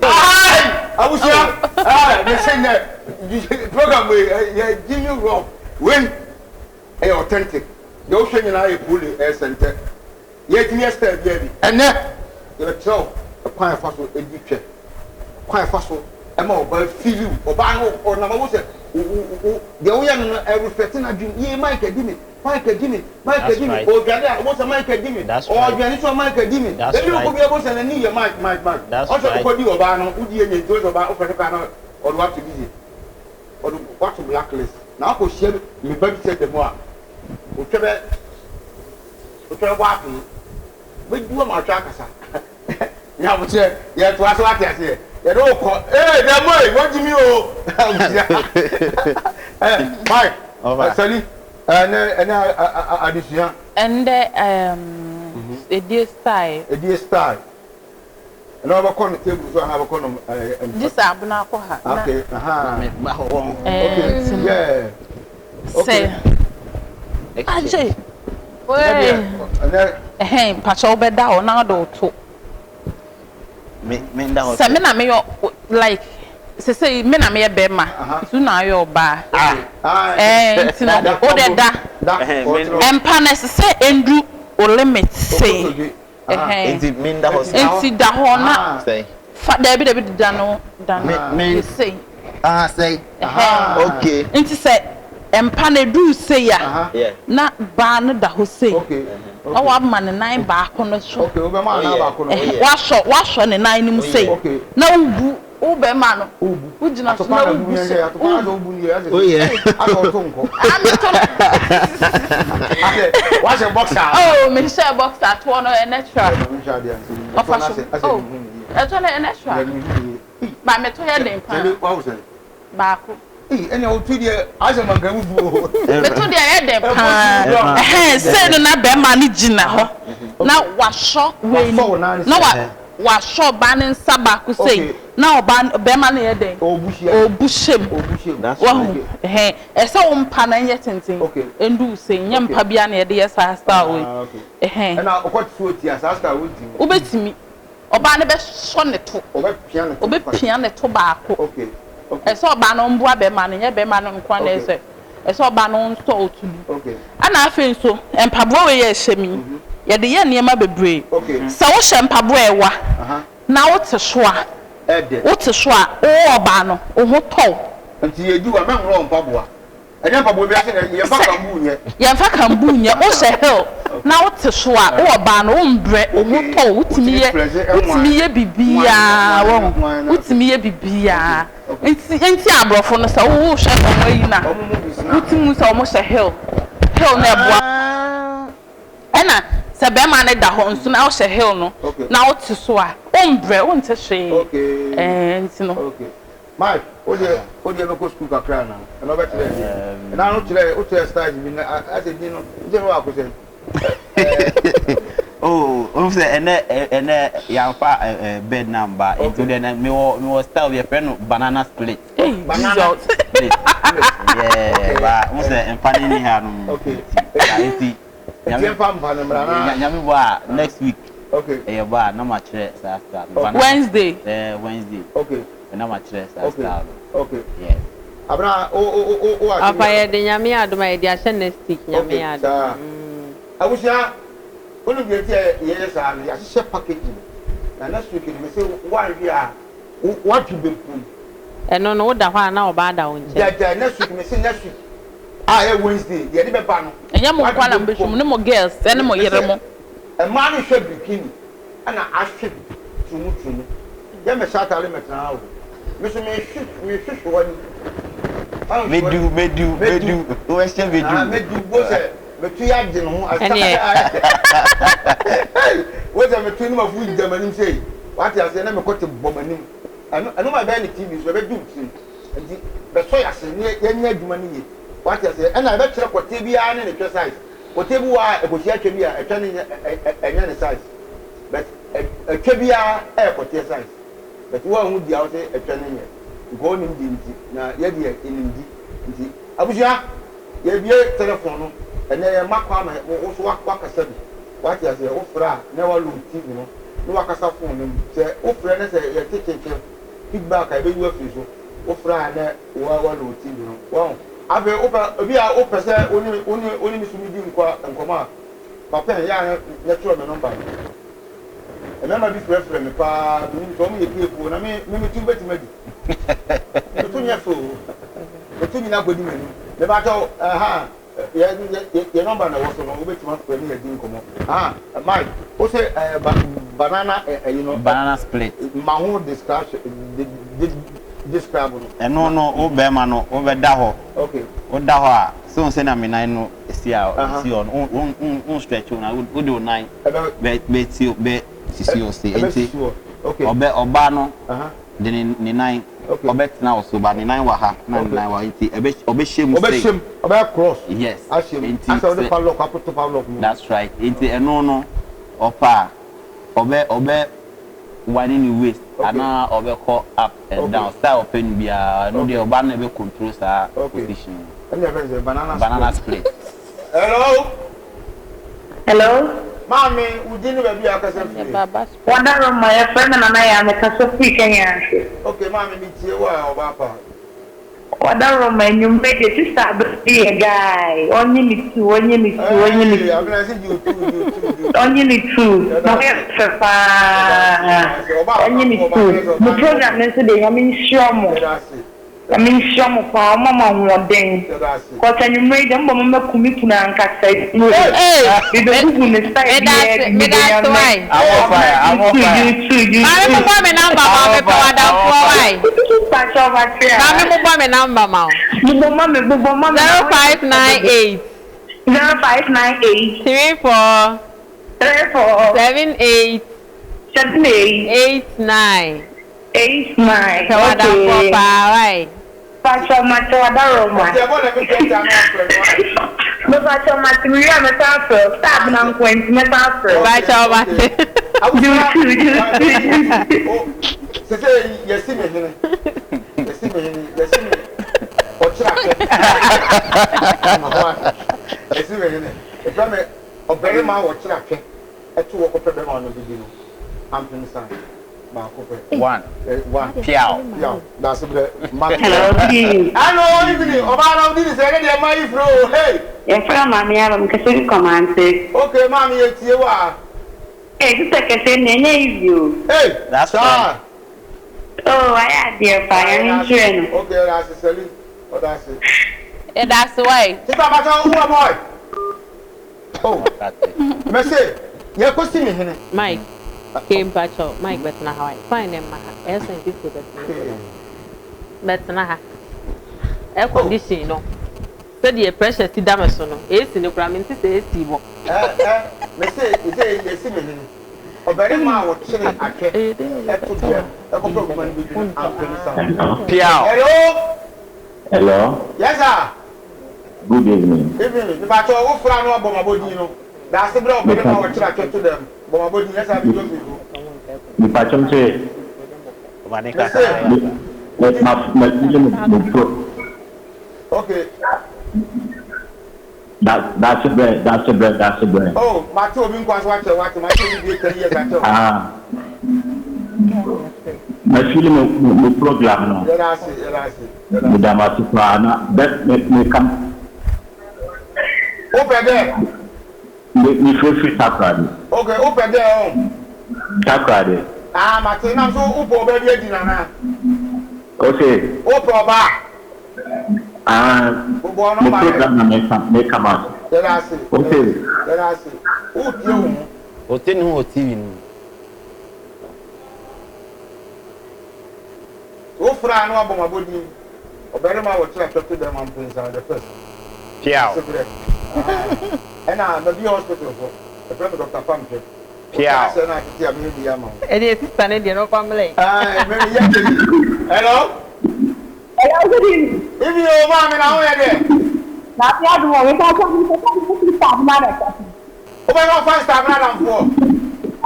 Ayi abusua ɛɛ mese nɛ program wei yɛ Jimmy Rock wei ɛyɛ authentic deɛ wohwɛ nyinaa yɛ pole ɛyɛ sɛntɛ. Yɛatumi yɛ style biara bi. Ɛnnɛ, yɛbɛkyerɛ wo ɛkwan a yɛfa so di twɛ, kwan a yɛfa so ma ɔbaa feeli wo. Ɔbaa no ɔnam a wohu sɛ wo wo wo deɛ woyɛ no no ɛreflɛte n'adwene. Yee Mike adi me. Mike adi me, Mike That's adi me. right. Ɔredware a, wobɛhu sɛ Mike adi me. That's right. Ɔredwane nso a, Mike adi me. That's Baabi a right. ɔkɔ biara, wobɛhu sɛ n'ani yɛ Mike, Mike, Mike. That's Ɔsɛ right. wokɔdi ɔbaa no, wodi yɛ nyɛ nti, wosɛ ɔbaa, wofrɛ no koraa na ɔde wo ato busy. Ɔde wo ato blacklist. Na wokɔhyia me ba bi sɛ da mu a, otwa bɛ, otwa bɛbɔ apee. Bɛdi wo ama atwa akasa. Nyabokyerɛ, yɛtoa so wate aseɛ. Yɛde wo kɔ, ee dɛm ei, wɔgye mi o. Eh, Mike, Ɔfa. Sani, ɛnɛ ɛnɛ adesua. Ɛndɛ ɛɛm edie style. Edie style. Ɛnɛ wɔbɛkɔ no table so anaa wɔbɛkɔ no ɛɛ. Gye sɛ abena akɔ ha. Okay, aha. Me ba hɔ wɔn. Okay, yeah. Sɛ. Agye. Ɛhɛn mpakyɛ wobɛda hɔ na wode wo to. Me me nda hɔ. Sɛ me na meyɛ like sesei me na meyɛ bɛrima nti wo na woyɛ ɔbaa. Ɛɛ nti no wode da. Mpa no ɛsɛ sɛ ɛndu wo limit sei. Ɛhɛn. Nti me nda hɔ sɛ. Nti da hɔ na. Sɛn. Fa daabi daabi da no da no. Me me. Sei. Ah sɛn. Ɛhɛn. Okay. Nti sɛ mpa no eduru sei a. Yeah. Na baa no da hɔ sei. Okay. Na wama ne nan baako no so. Okay, wobɛma ne nan baako no. Ɛhɛn, wasɔ wasɔ ne nan no mu sei. Okay. Na wobu wo bɛrima no. Wobu. Wogyina so na wobu sɛ. Atopaa na wobu no yɛ. Oh yeah. Asɛ ɔto nkɔ. Ah me to no. Asɛ wahyɛ boxer. Oh me hyɛ boxer toɔ no yɛ natural. Ɔfa so. Oh ɛtɔ no yɛ natural. Ba me to yɛ den paa. Baako. Ei ɛnna wo to deɛ asɛ manka mu bu o. Me to deɛ ɛyɛ den paa. Ɛhɛn sei no na bɛrima no gyina hɔ na wasɔ wei no na wa wasɔ ɔbaa no nsa baako sei na ɔbaa no bɛrima no yɛ dɛn ɔbu hyɛ mu wahu ɛhɛn ɛsɛ wo mpa no nyɛ tenten ɛndu wo sei nyɛ mpa biara na yɛde yɛ saa style wei ɛhɛn wobɛtumi. Ɔbaa no bɛsɔ ne to. Ɔbɛpia ne to baako. Ɛsɛ sɛ ɔbaa no mmoa bɛrima no, nyɛ bɛrima no nko ara na ɛsɛ. Ɛsɛ sɛ ɔbaa no nsɔ otu bi. Ɛna afei nso, mpaboa wei a ɛhyɛ me yi, yɛde yɛ nneɛma bebree. Sɛ wohyɛ mpaboa a ɛwa na wote so a, wote so a, wo ɔbaa no, wo ho tɔ wo. Nti yɛdi wo a, mɛnworɔ wo mpaboa. Ɛnyɛ mpaboa bi ase na yɛmfa kambu nyɛ. Yɛmfa kambu nyɛ. Wohyɛ heel na wote so a, wowɔ baa no, wombrɛ, wo ho tɔ wo, wotumi yɛ, wotumi yɛ biribiara, wahu, wotumi yɛ biribiara. Nti, nti aborɔfo no sɛ wohwɛ wɔn ayi no a, wotumi hu sɛ wɔhyɛ heel, heel no ɛboa. Ɛna sɛ bɛrima no da hɔ nso na wohyɛ heel no na wote so a, wombrɛ, wonte hwee. Ɛɛ, nti no. Mike, wo deɛ wo deɛ bɛkɔ sukuu kakra anaa? Ɛna ɔbɛkyerɛ deɛ. Ɛna no kyerɛ wo kyerɛ styles bi na asɛ din no nkyɛn no baako sɛn. Oh, o sɛ ɛnɛ ɛnɛ yɛnfa bed na mba nti deɛ na mewɔ mewɔ style bi yɛfrɛ no banana split. Banana split. Yeah, ba o sɛ mpa ne ni ha no. Okay. Nti Nyame mfa mpa no mmra na. Nyame bɔ a next week. Okay. Ɛyɛ bɔ a na ma kyerɛ saa style no. Wednesday. Eh, Wednesday. Okay. Na ma kyerɛ saa style no. Okay. Yeah. Abena o o o o Afa yɛ de Nyame adom a yɛde ahyɛ next week Nyame adom. Okay, saa. Abusua, wonim deɛ nti a yɛyɛ saa no, yɛahyehyɛ packaging. Na next week no, mese woanhwɛ a, woatwe benkum. Ɛno no, woda hɔ a na ɔbaa da wo nkyɛn. Gyaagyaa next week, mese next week a ɛyɛ Wednesday, deɛ yɛde bɛba no. Ɛnyɛ mo nkoa na mobɛhwɛ mu, ne mo girls ne mo yere mo. Mmaa no hwɛ bikini ɛna ahwe turumu turumu. Yɛ mɛhyɛ ataade mɛtena ha o. Me nso mehwe mehwehwe w'ani. Medu medu medu wobɛhyɛ medu. Ah medu bo sɛ metu yɛ agye ne ho. Ɛneɛ. Wo sɛ metu ne mafu gya m'anim sei. Wate aseɛ na mekɔ te bɔ m'anim. Ɛno ɛno ma ɛbɛyɛ ne TV so ɛbɛgye wo tirim. Nti bɛsɔ yɛ ase ne yɛnyɛ adwuma no yie. Wate aseɛ ɛna ɛbɛkyerɛ kɔteɛ biara ne ne twɛ size. Kɔteɛ bi wɔ hɔ a ɛkɔhyia twɛ bi a ɛtwa no nyɛ ɛnyɛ ne size but ɛtwa biara ɛyɛ kɔteɛ size but wo a ho di a wo sɛ ɛtwa no nyɛ because wonim di nti na yɛ deɛ yɛnim di nti abusua yɛbie telephone no ɛnɛ yɛ ma kwan ma wo so wakasa bi wate aseɛ wo frɛ a na wa load TV no na wakasa phone no mu sɛ wo frɛ na sɛ yɛte kyenkyen feedback a yɛbɛyi wo afiri so wo frɛ a na wa wa load TV no wahu. Afei wopɛ ebi a wopɛ sɛ wo ne wo ne wo ne me so medi nkɔ nkɔmmɔ a, fa pɛn yɛ a na na twerɛ me nɔmba no. Mmarima bi frɛfrɛ me paa, menim sɛ wɔn yɛ piefoɔ na me me me to bɛtumi adi. Me to nyɛ fɛ o, me to nyina kɔdi m'anim. Mepakyɛw, ɛha. Yɛ yɛ yɛ nɔmba na ɛwɔ so no, wobɛtumi afrɛ ne yɛdi nkɔmmɔ. Ah, Mike, wo sɛ ɛɛ ba banana ɛyi no. Banana split. Ma ho description de de describe no. Ɛno no, wo bɛrima no, wobɛda hɔ. Okay. Woda hɔ a, sɛ wohu sɛnea me nan no si a, si hɔ no, wo wo wo stretch wo nan, wode wo nan bɛ bɛ si bɛ sisi wo se. Nti, ɔbɛ ɔbaa no de ne ne nan ɔbɛtena wo so, but ne nan wɔ ha na ne nan wɔ ha, nti ɛbɛ ɔbɛhyɛ mu sei. Ɔbɛhyɛ mu, ɔbɛyɛ cross. Yes. Ahyɛ mu. Nti Asɛ wode sɛ. padlock akɔto padlock mu. That's right. Nti ɛno no, ɔpɛ a, ɔbɛ ɔbɛ wine ne waist anaa ɔbɛkɔ up and down, style a ɔpɛ no biara, ɛno deɛ ɔbaa no na ɛbɛ control saa position no. Ɛna yɛfrɛ no sɛ banana split. Banana split. Hello. Hello. Maame, wo din ne baabi a wokasa firi? Wadaroma, yɛfrɛ me Nana Yaa, mekasa firi Kenya ase. Ok maame, metie wo a ɔbaa pa. Wadaroma, anwummerɛ deɛ sister Abena yɛ guy, ɔnye ne tu, ɔnye ne tu, ɔnye ne Hey, tu. Abena se gye otu, gye otu, gye otu. Ɔnye ne tu, Yɛda na ɔyɛ ase. fɛ paa, Yɛda ase. Ɔbaa ɔnye ne pa, tu. ɔbaa nso Mo ɔbaa program no nso deɛ Nyame nhyira mo. Yɛda ase. Nyame nhyira mo paa ɔma mo ahoɔden cos anwummerɛ yi deɛ mobɔ mo mɛku me kunu ankasa Hey! me bɛ gugu ne style biaa Medase bi me de medase Nyame wai. I'm on fire, I'm on you too fire. you too you Maame too. mobɔ me number I'm ma wo on mepɛ fire, I'm on w'adamfoɔ fire. wai. Pakyɛ ɔbate a. Maame mobɔ me number ma wo. Bobɔ ma me bobɔ ma me na 0598. 0598. 34. 34. 78. 78. 89. 89 Mepɛ w'adamfoɔ okay. paa wai. Pakyɛw mate w'adaroma. Nti ɛbɔ na me pɛnta no afrɛ no wai. Mepakyɛw mate me wie a mɛsan afrɛ wo sɛ abena nkoa nti mɛsan afrɛ wo. Okay Mepakyɛw okay mate. Abusua You too you too you too. o sese yɛsi me hene yɛsi me hene yɛsi me ɔkyerɛ atwɛ yɛsi me hene efrɛ me ɔbɛrima a ɔkyerɛ atwɛ. Ɛto hɔ kɔpɛ bɛma ɔno bɛdi no ampem san baako pɛ. One. One. Piaw. Piaw. Daase brɛ mma to. Hello, good evening. Hello, evening. Ɔbaa na wodi ne sɛ ɛnɛ deɛ mma yi frɛ o. Hey. Yɛfrɛ wo Maame Aba, mekasa fi Kɔmante. Okay, maame yɛ tie wo a. Hey, sister kɛseɛ nea ɛnyɛ easy o. Hey, That's saa. right. Oh, wayɛ adeɛ paa, Nyame nhyira no. Okay, ɔda ase, Sally. Ɔda ase. Yɛda ase wai. Sister Bata, wo wɔ boy. Oh, mese yɛkɔsi me hene. Mike, kee mpakyɛw, Mike bɛtena ha wai, fine na ɛmma ha, ɛyɛ sɛn fifty bɛtena ha, bɛtena ha, air condition no, sɛdeɛ pressure si da me so no, AC no koraa mente sɛ AC wɔ. Eh, eh, mese, mese yɛsi me hene, ɔbarima a wɔkyere atwɛ ɛto dɛm ɛkɔpɛ nwoma no bɛdwiri ampem sa. Piaw. Hello. Hello. Yes sir. Good evening. Evening. Mepakyɛw wo fra no abɔ m'abɔdin no. Daase berɛ ɔbɛne ma wɔkyerɛ atwɛ to dɛm. Bɔ m'abɔdin yes sir me Joseph o. Mepakyɛw sɛ. Mese. Me ma ma ma mo pro. Okay. Da daase brɛ daase brɛ daase brɛ. Oh mate obi nkwa so akyɛ wate mate obi bie 10 years akyɛ o. Ah. Ma feel mo mo program no. Yɛda ase yɛda ase yɛda ase. Meda mo ase paa na bɛ me me ka. Wo pɛ dɛ. Me me firi firi Takoradi. Okay wo pɛ dɛ ɔn. Takoradi. Ah mate nam so wo pɛ ɔbaa bi adi nana. Ose. Wo pɛ ɔbaa. Ah Bobɔ mo nɔmba dɛ. program na me ka me ka ma so. Yɛda ase Ose. yɛda ase wo tie wo ho. Ɔte ne ho wɔ TV no mu. Wo fra a na wabɔ m'abɔdin. Ɔbarima a wɔkyerɛ atwɛto dɛm ampensa the first. Piaw. Asebrɛ. Ah. Ɛna mabie hospital so. Yɛfrɛ me Doctor Pampɛ. Piaw. Wote asɛ na atete a meyɛ bi ama wo. Ɛdeɛ sister no deɛ no ɔfa mmra yi. Ah, me meyɛ kyɛ yi. Hello. Hello, good evening. Evening o, maame na ho yɛ deɛ. Na afi adum o, mepa kyɛw me pɛ sɛ me ne sister Abena na ɛkasa. Wobɛyɛ ɔfa sister Abena adamfoɔ.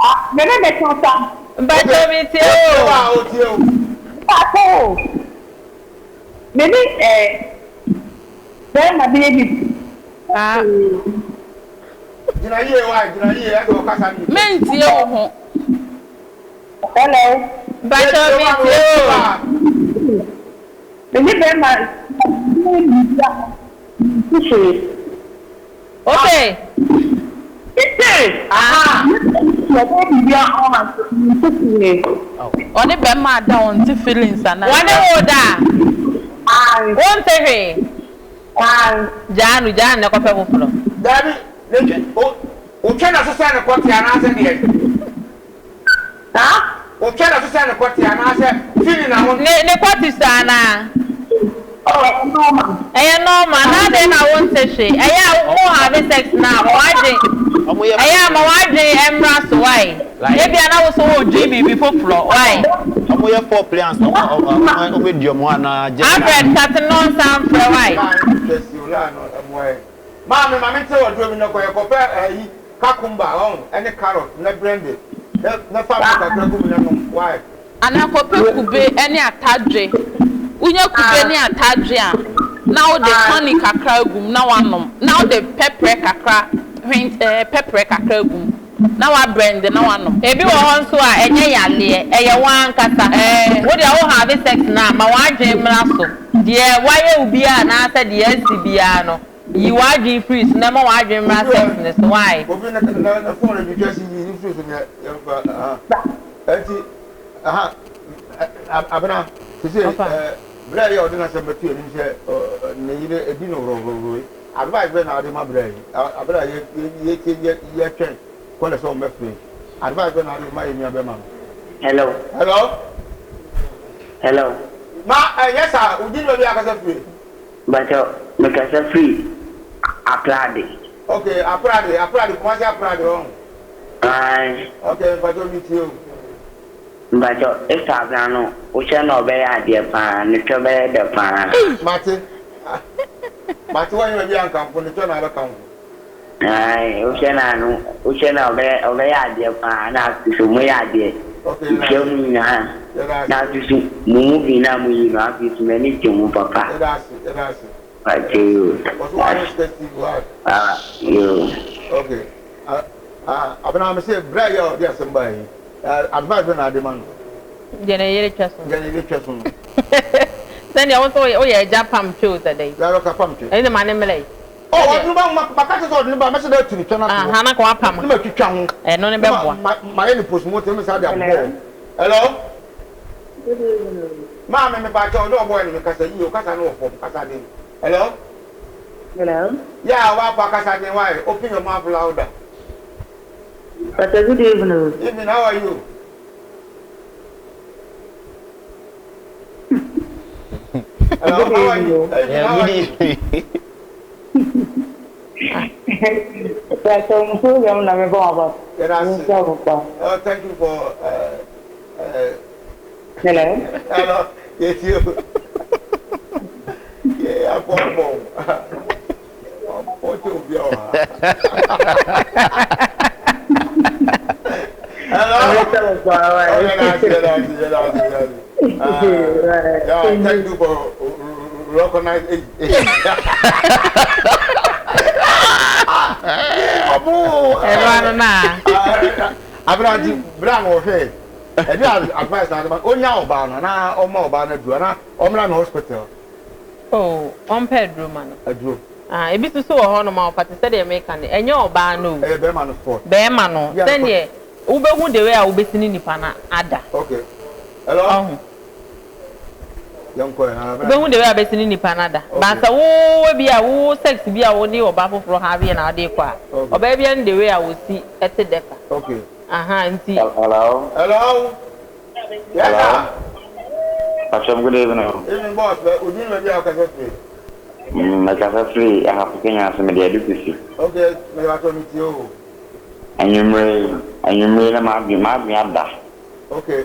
Ah, me ne ne kasa. Mpakyɛw me tie o. Otie o a otie o. Mpakyɛw o, me ne eh, bɛrima bi yɛ bibi. Ah. Gyina yie wai, gyina yie, ɛsɛ ɔkasa ne. Mentie wo ho. Hello. Mpakyɛw me tie o. Me ne bɛrima bi yɛ bibi a, mente hwee. Ose. Mese. Aha. Yɛbɛyɛ biribi a ɔma nte hwee. Ɔne bɛrima ada ɔnte feelings anaa. Wɔne wo da a. Ae. Wonte hwee. Ae. Gyaa no, gyaa no na kɔpɛ foforɔ. Daabi, ne, o, wotwa n'aso sɛ ne kɔte anaasɛ deɛn? Saa? Wotwa n'aso sɛ ne kɔte anaasɛ feeling na wo. Ne, ne kɔte sua anaa? Oh, ɛyɛ normal. Ɛyɛ normal, na adɛn na wonte hwee? Ɛyɛ a wo have sex no a, ma w'adwen, ɛyɛ a ma w'adwen mmra so, why? Ebia na wo nso woredwen biribi foforɔ, why? Ɔmo yɛ four play ansa ɔmo ɔmo adi ɔmo ho anaa just. Alfred tate no nsan mfrɛ why? Maame hwɛ si o line no ɛmoa yɛn. Maame ma me nkyerɛ wo aduro bi na kɔ yɛ kɔ pɛ ɛyi kakumba ɔho ɛne carrot na blende na na fa milk kakra gu mu na nom why. Anaa kɔpɛ kube ne atadwe. Wonya kube ne atadwe a, na wode honey kakra agu mu na woanom. Na wode pɛprɛ kakra, hwent ɛɛ pɛprɛ kakra agu mu na woabrɛnde na woanom. Ebi wɔ hɔ nso a ɛnyɛ yareɛ, ɛyɛ wo ankasa. Wo deɛ wo have sex no a, ma w'adwene mmra so. Deɛ wayɛ wo biara anaasɛ deɛ asi biara no, Yi w'adwene firi so na ma w'adwene mmra sex no so why? Obi ne ne phone retwitwa si yi ne firi so ne yɛmfa aha ɛnti aha abena sese berɛ yɛ ɔde n'asɛm bɛto anim sɛ ne yere edi no worɔworɔworɔ yi advice bɛ na ade ma berɛ yi abere a yɛ yɛtwɛn kɔlɛ sɛ ɔmmɛfrɛ advice bɛ na ade ma yɛ nua bɛma no. Hello. Hello. Hello. Ma ɛnyɛ saa wogye ne baabi akasa firi. Mpakyɛw mekasa firi Aprade. Ok Aprade Aprade Kumasi Aprade ɔho. Ae. Ok mpakyɛw me tie o. Mpakyɛw Esther Abena no wohwɛ no a ɔbɛyɛ adeɛ paa ne twɛ bɛyɛ dɛ paa. Mate mate wanyɛ baabi a nkamfo ne twɛ na abɛkamfo. Ae wohwɛ no a no wohwɛ no a ɔbɛyɛ ɔbɛyɛ adeɛ paa na afei so moyɛ adeɛ Okay mehyia mu nyinaa yɛda na ase afei so mo movie no a moyi no afei so m'ani gye ho papa yɛda ase yɛda ase Mpakyɛ yɛda ase yoo wɔso wahwɛ ase Sika TV why ah yoo. Okay ah ah abena me se bra yi a ɔde asɛm baa yi advice bɛ na ade ma no. Deɛ ne yere twɛ so no. Deɛ ne yere twɛ so no. Sɛdeɛ wo nso woyɛ agya pam twe o sɛ dɛn. Yàrá ɔka pam twe. Ɛne ma ne mmerɛ yi. Oh, ɔde no ba ma maka kyerɛ sɛ ɔde no ba mɛhyɛ da atu ne twɛ no ato hɔ. Aha na nka wapam. Na matwitwa ho. Ɛno ne bɛboa. Na mayɛ no postmortem na saa de abobɔ hɔ. Hello? Good evening. Maame mepakyɛw ne ɔbɔɔ ne me kasa yie o kasa no wɔ fam kasa den. Hello? Hello? Yeah, wapa kasa den why? Open your mouth louder. Pastor, good evening. Evening, how are you? Hello, Good how are you? evening. Evening, Yeah, how good are you? evening. Pastor, mo program na mebɔ aba. Yɛda ase. Nhyɛ wo pa. Oh, thank you for Hello. hello, yɛtie o. Yeah, abɔ abɔ. Ɔbɔ kyɛ obi a wɔ ha. Hello. Nhyɛ wo pa. Oh, yɛda ase, yɛda ase, yɛda ase, yɛda ase. Yeah, thank you for recognize. Ɔbo. Ɛno ano na. Aberante bere a na ɔhwɛ ɛde advice na adema onya ɔbaa no anaa ɔma ɔbaa no aduro anaa ɔmmra no hospital. Oh, ɔmpɛ aduro ma no. Aduro. Ah, ebi nso so wɔ hɔnom a ɔfa te sɛ deɛ meka no, ɛnyɛ ɔbaa no o. Ɛyɛ bɛrima no fault. Bɛrima no, sɛdeɛ wobɛhu the way a wobɛsi ne nipa no ada. Okay. Hello? Ɔho. Yɛnkɔ ɛ. Ah, Wobɛhu the way a wobɛsi ne nipa no ada. But sɛ wo ebi a wo sex bi a wo ne ɔbaa foforɔ have yɛ na wode kɔ a, ɔbaa biara ne the way a wɔsi te dɛ fa. Okay. Aha, nti. Hello? Hello? Yes, Hello? sir. Pastor, good evening. Evening, boss. Odi na baabi a wokasa firi. Mekasa firi Ahafo Kenya ase mede ade kusi. Okay, mede watɔ me tie o. Anwummere yi, anwummere na m'adwene m'adwene ada. Okay.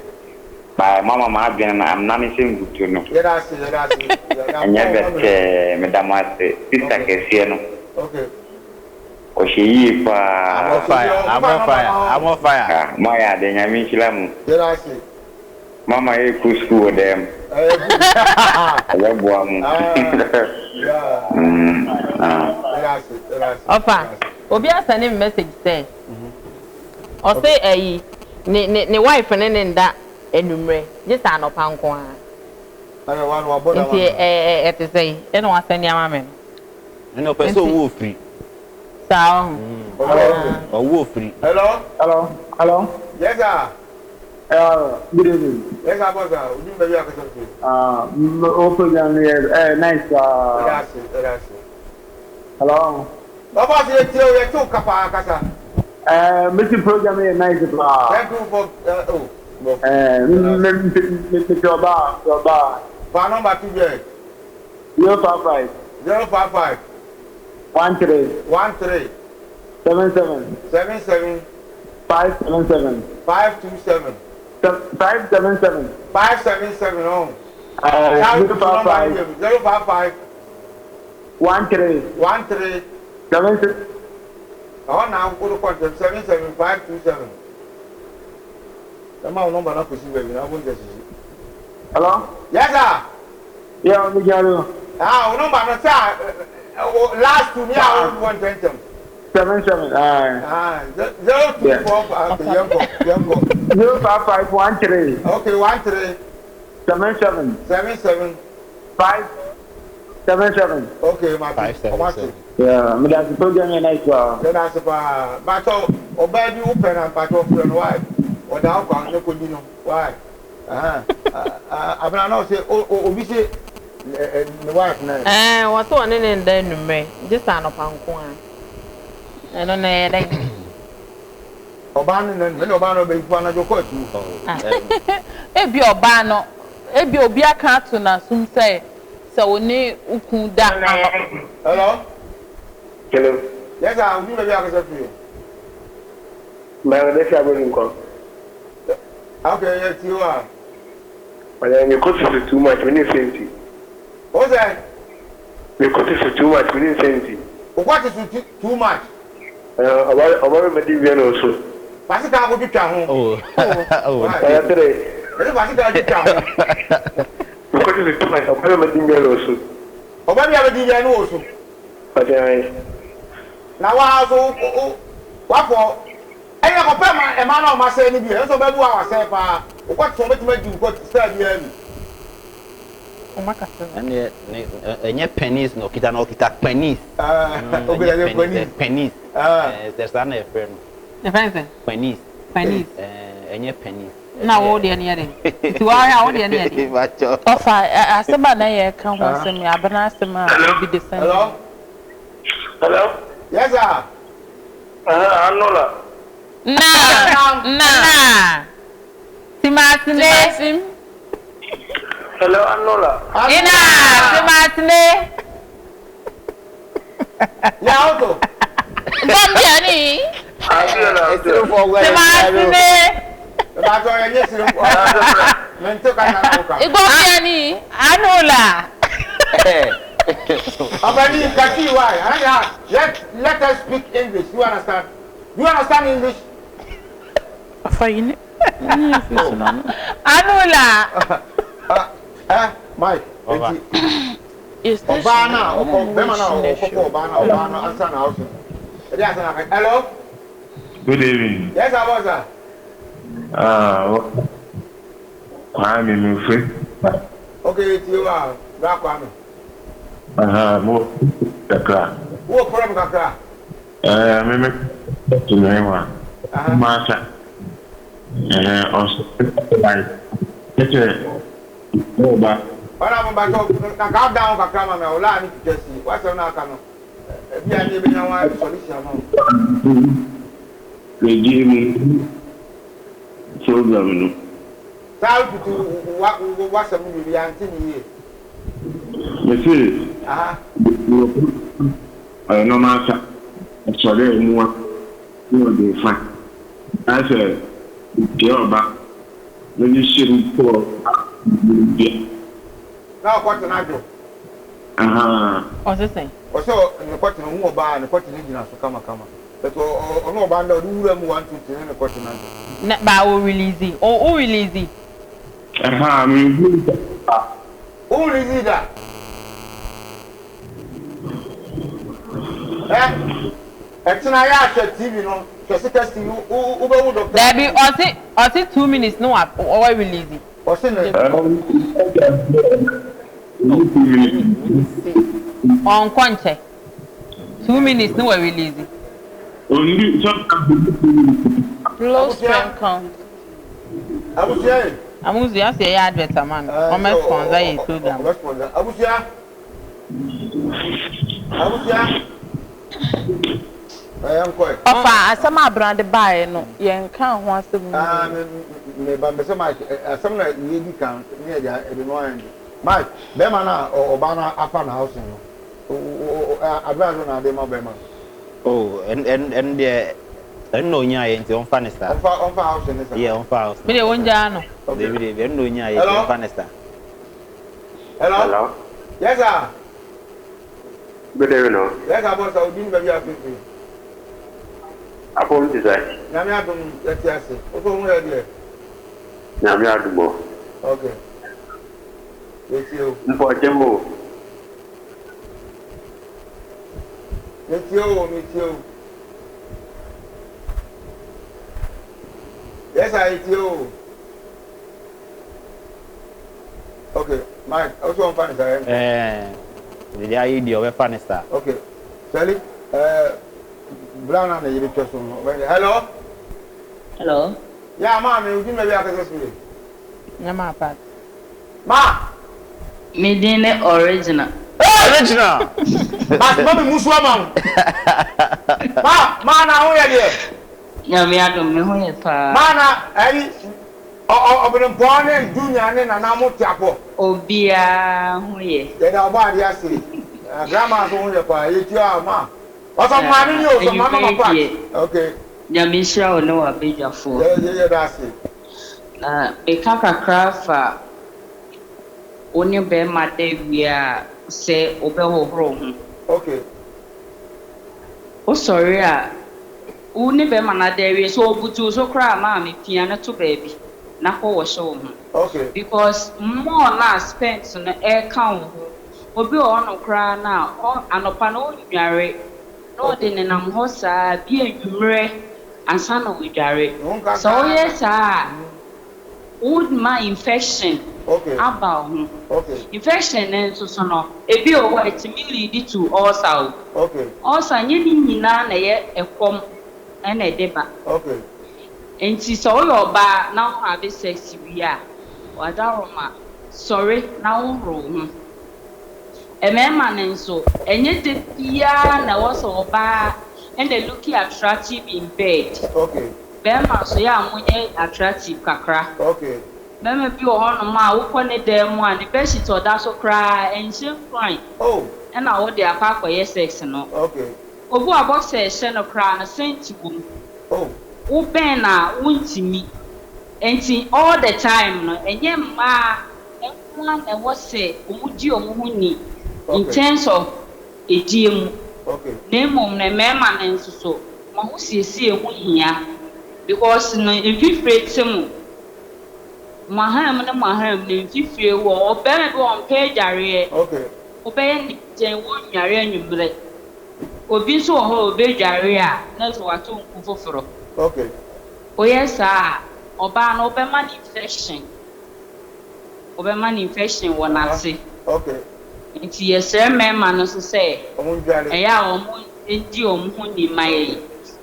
By moama m'adwene no anane sɛ nkuto no. Yɛda ase, yɛda ase. Ɛnyɛ bɛtɛɛ, meda mo ase. Sister kɛseɛ no. Okay. Ɔhyɛ yie paa. I'm on fire, I'm on fire, I'm on fire. Ah, moayɛ adeɛ, Nyame nhyira mo. Yɛda ase. Mama yɛkɔ sukuu wɔ dɛm. Ɛbɛboa mo. Ɔfa, obi asɛne me message sɛ, ɔse ɛyi, ne ne ne wife ne ne nda anwummerɛ, gye sɛ anɔpa nko ara. Nti ɛ ɛte sɛn? Ɛna wasɛne ama me no. Ɛna ɔpɛ sɛ ɔwu ofiri. Saa ɔho. Ɔwu ofiri. Hello. Hello. Hello. Yes sir. Uh, good evening. Yes, sir, boss. Wo din baabi a kasa firi. Ah, wo program no yɛ eh, nice paa. Yɛda ase, yɛda ase. Hello. Ɔbɔ ase yɛ tie o, yɛ te wo ka paa kasa. Eh, mesi program no yɛ nice paa. Thank you for eh, oh. Bɔ. Eh, me me me me te ɔbaa, te ɔbaa. Fa number to dwa. 055. 055. 13. 13. 77. 77. 577. 527. 577. 577 oh. Eh, 055. 055. 13. 13. 76. Ɛhɔ na wode kɔ ntɛm 77527. Ɛma wo nɔmba no akɔsi baabi na wobɔ nkyɛ sisi. Hello? Yes sir. Yeah, ɔmo gyina do. Ah, wo nɔmba no sɛ a last two ni a wobɔ ntɛntɛm. 77, aye. Ah, 0245, okay, yɛnkɔ, yɛnkɔ. 055 13. Okay, 13. 77. 77. 5 77. Okay, mate, ɔmate. Yeah, meda ase program yɛ nice paa. Yɛda ase paa. Mpakyɛw, ɔbaa bi wo pɛ no a, mpakyɛw frɛ no why? Ɔda wo kwan ne kɔdi no why? Ahaa, Abena na ɔse obi se ne wife na. Ɛɛ, wɔse wɔne no nda anwummerɛ, gye sɛ anɔpa nko ara. Ɛno no ɛyɛ dɛn? Ɔbaa no nna anwummerɛ, ɛna ɔbaa no ɔbɛyifu anadwo kɔ atuo. Ebia ɔbaa no, ebia obi aka ato n'asom sɛ sɛ wo ne wo kunu da anɔpa. Hello. Hello. Yes sir, obi baabi akasa firi. Mɛrɛ bɛ fi abɔ ni nkɔ. Okay, yɛ ti wa. Ɔyɛ mi ko soso too much mi ni nse nti. O sɛ. Mi ko soso too much mi ni nse nti. O ko soso too much. Ɔba ɔba bɛ ma di wia na oso. Kwasi kaa ko twitwa ho. Oh. Ɔyɛ tere. Ɛsɛ kwasi kaa twitwa ho. Mi ko soso too much ɔba bɛ ma di wia na oso. Ɔba bi a bɛ di wia na oso. Ɔkyɛ ayi. Na wa so wo wakɔ ɛyɛ kɔpɛ ma ɛma na ɔma sɛɛ no bi ɛsɛ ɔbɛ bu a wasɛɛ paa wokɔ te sɛ ɔbɛtumi adi wokɔ style biara bi. Ɛneɛ ne ɛnyɛ penis na ɔkita na ɔkita kpanis. Ɔkita Ɛnyɛ penis kpanis ɛɛ saa na yɛfrɛ no. Yɛfrɛ no sɛn? Kpanis. Kpanis. Ɛnyɛ penis. Na wo deɛ no yɛ dɛn? Nti woahwɛ a wo deɛ no yɛ dɛn? Ɔfa asɛm a na yɛreka ho asɛm yi, abena asɛm a obi de sɛn. Hello. Hello. Yes sir. Ɛhɛn, Anola. Na, na. Timasine. Timasim. Hello, Anola. Ina, timasine. Ya auto. Gambia ni. Timasine. Bàtọ̀ yẹn nye sirifo. Mente kasa na woka. Gambia ni. Anola. Ọbẹni kati why? Let let us speak English. You understand? You understand English? Afa yi ne. Anola. Eh, Mike. Eti ɔbaa na ɔkɔ bɛrima na ɔkɔkɔ ɔbaa na ɔbaa no ansa na ɔso. Ɛdi ansa na hello. Good evening. Yes, sir, boss, sir. Ah, Kwame Mufre. Okay, ti wa, bra Kwame. Aha, mo kakra. Wo problem kakra. Eh, me me to me wa. Masa. Eh, os like ete mo ba. Ɔna mo ba to na ka down kakra ma me ola ni twitwa si. Wasɛm na aka no. Ebi a ni ebenya wa solution ma. Regime program no. Saa tutu wa wasɛm no bi ante ni yie. Me se. Aha. Ɔyɛ normal sa. Ɔsɔre mu a na ɔde fa. Asɛ deɛ ɔba na ne hyɛ mu kɔ bi. Na ɔkɔtena adwo. Aha. Ɔse sɛn? Ɔsɛ ne kɔtena hu ɔbaa ne kɔtena gyina so kamakama. But ɔno ɔbaa no ɔde wura mu 1 2 3 ne kɔtena adwo. Na ba o release. O o release. Aha, me hu. O release da. Eh? Ɛtena yɛ ahwɛ TV no, hwɛ Seekers TV, wobɛhu doctor. Dabi, ɔse ɔse 2 minutes no wa wa release. Ɔse ne. Ɔnkɔ nkyɛ. 2 minutes no wa release. Ondi Low sperm count. Abusua yi. Amuzu ase yɛ advert ama no. Ɔmɛ sponsor yɛ program. Ɔmɛ sponsor. Abusua. Abusua. Ɛyɛ nkɔɛ. Ɔfa asɛm a abena de baeɛ no yɛn nkaa ho asɛm no Ah, me me ba mbɛsɛ Mike asɛm na yɛ di kan ne yɛ de ɛde no ayɛ nti Mike bɛrima no a ɔbaa no afa na housing no advice na ade ma bɛrima no. Oh, ɛn ɛn ɛn deɛ ɛno na onyaayɛ nti ɔmfa ne saa. Ɔmfa ɔmfa housing ne saa. Yeah, ɔmfa housing. Me deɛ wɔngyaa no. Okay. Dabi dabi ɛno na onyaayɛ nti Hello. ɔmfa ne saa. Hello. Hello. Yes sir. Good evening o. Yes sir boss, odi ni baabi a afeefee. Apɔm te sɛ? Nyame adom yɛte ase. Wosɔ ho yɛ deɛ? Nyame adom o. Okay. Yɛtie o. Mpɔkyɛm o. Metie o, metie o. Yes sir, yɛtie o. Okay, Mike, ɔsɛ ɔmfa ne saa yɛnkɔ. Ɛɛ, deɛ ayɛ deɛ ɔbɛfa ne saa. Okay, Sally, ɛɛ, bra na ne yere twɛ so no. Hello? Hello? Yeah, maame, wo din baabi akasa firi? Nyɛ maa part. Ma! Me din ne Original. Hey! Original! Ma, ma me musu ama wo. Ma, ma na ho yɛ deɛ. Nyame adom, me ho yɛ paa. Ma na, ɛyi, ɔbenempɔn ne Junior ne Nana mo te apɔ. Obiara ho yɛ. Yɛda ɔbɔ adeɛ ase. Grandma nso ho yɛ paa. Yɛtua ma. Ɔsɔfo maame ni o, sɔfo maame mama part. Okay. Nyame nhyira wo ne w'abadwafoɔ. Yɛda ase. Na meka kakra fa wo ne bɛrima da wie a sɛ wobɛhohoro ho. Okay. Wosɔre a, wo ne bɛrima no ada awie, sɛ ɔbutu wo so koraa a maame pia no to baabi na kɔ wɔhyɛ wo ho. Okay. Because more no a spent no ɛreka wo ho, obi wɔ hɔnom koraa no a ɔ anɔpa no ɔnnware na ɔde nenam hɔ saa bi anwummerɛ ansa na wadware. Sɛ woyɛ saa a, woma infection aba wo ho. Infection no nso so no, ebi wɔ hɔ a ɛtumi lead to ulcer o. Ulcer nyɛ ne nyinaa na ɛyɛ ɛkɔm na ɛde ba. Nti sɛ woyɛ ɔbaa na wo have sex wie a, w'adaworoma, sɔre na wohoro wo ho. Mmarima no nso, ɛnyɛ da biara na ɛwɔ sɛ ɔbaa na looking attractive in bed. Barima nso, yɛ a monyɛ attractive kakra. Barima bi wɔ hɔnom a, wokɔ ne dan mu a, ne bedsheet a ɔda so koraa, ɛnhyɛ nkuran na wode akɔ akɔyɛ sex no. Obi wɔ a, boxer a ɛhyɛ no koraa no, scent wɔ mu. Wobɛn no a, wontumi. Enti all the time no, ɛnyɛ mmaa nko ara na ɛwɔ sɛ wɔdi wɔn ho ni in terms of edie mu, na mmom no mmarima no nso so, mo ahosiesie ho hia because no mfifire te mo, mo ahamu ne mo ahamu no mfifire wɔ hɔ. Ɔbarima bi wɔ hɔ ɔmpɛ adwareɛ, wobɛyɛ no dɛn wɔnnware anwummerɛ. Obi nso wɔ hɔ a ɔbɛdware a na sɛ wato nku foforɔ. Woyɛ saa a, ɔbaa no wobɛma no infection. Wobɛma no infection wɔ n'ase. Nti yɛsrɛ mmarima no nso sɛ ɛyɛ a wɔndi wɔn ho ni mma yɛn.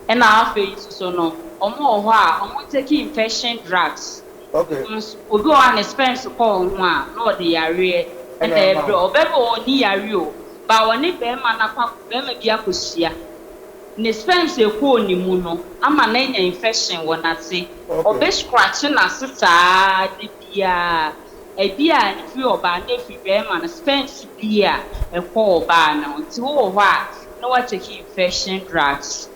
Ɛna afei nso so no, wɔn wɔ hɔ a wɔn take infection drugs. Because obi wɔ hɔ a ne sperms kɔ wo ho a na ɔde yareɛ na ɛbrɛ wo. Ɔbaa bi wɔ hɔ ɔnni yareɛ o, but ɔne barima no akɔ barima bi akɔhyia. Ne sperms a ɛkɔɔ ne mu no ama no anya infection wɔ n'ase. Ɔbɛ scratch n'ase saa da biara. Ɛbi a ɛfiri ɔbaa no na ɛfiri barima no, sperms bi a ɛkɔ ɔbaa no ho. Nti wowɔ hɔ a na wa take infection drugs.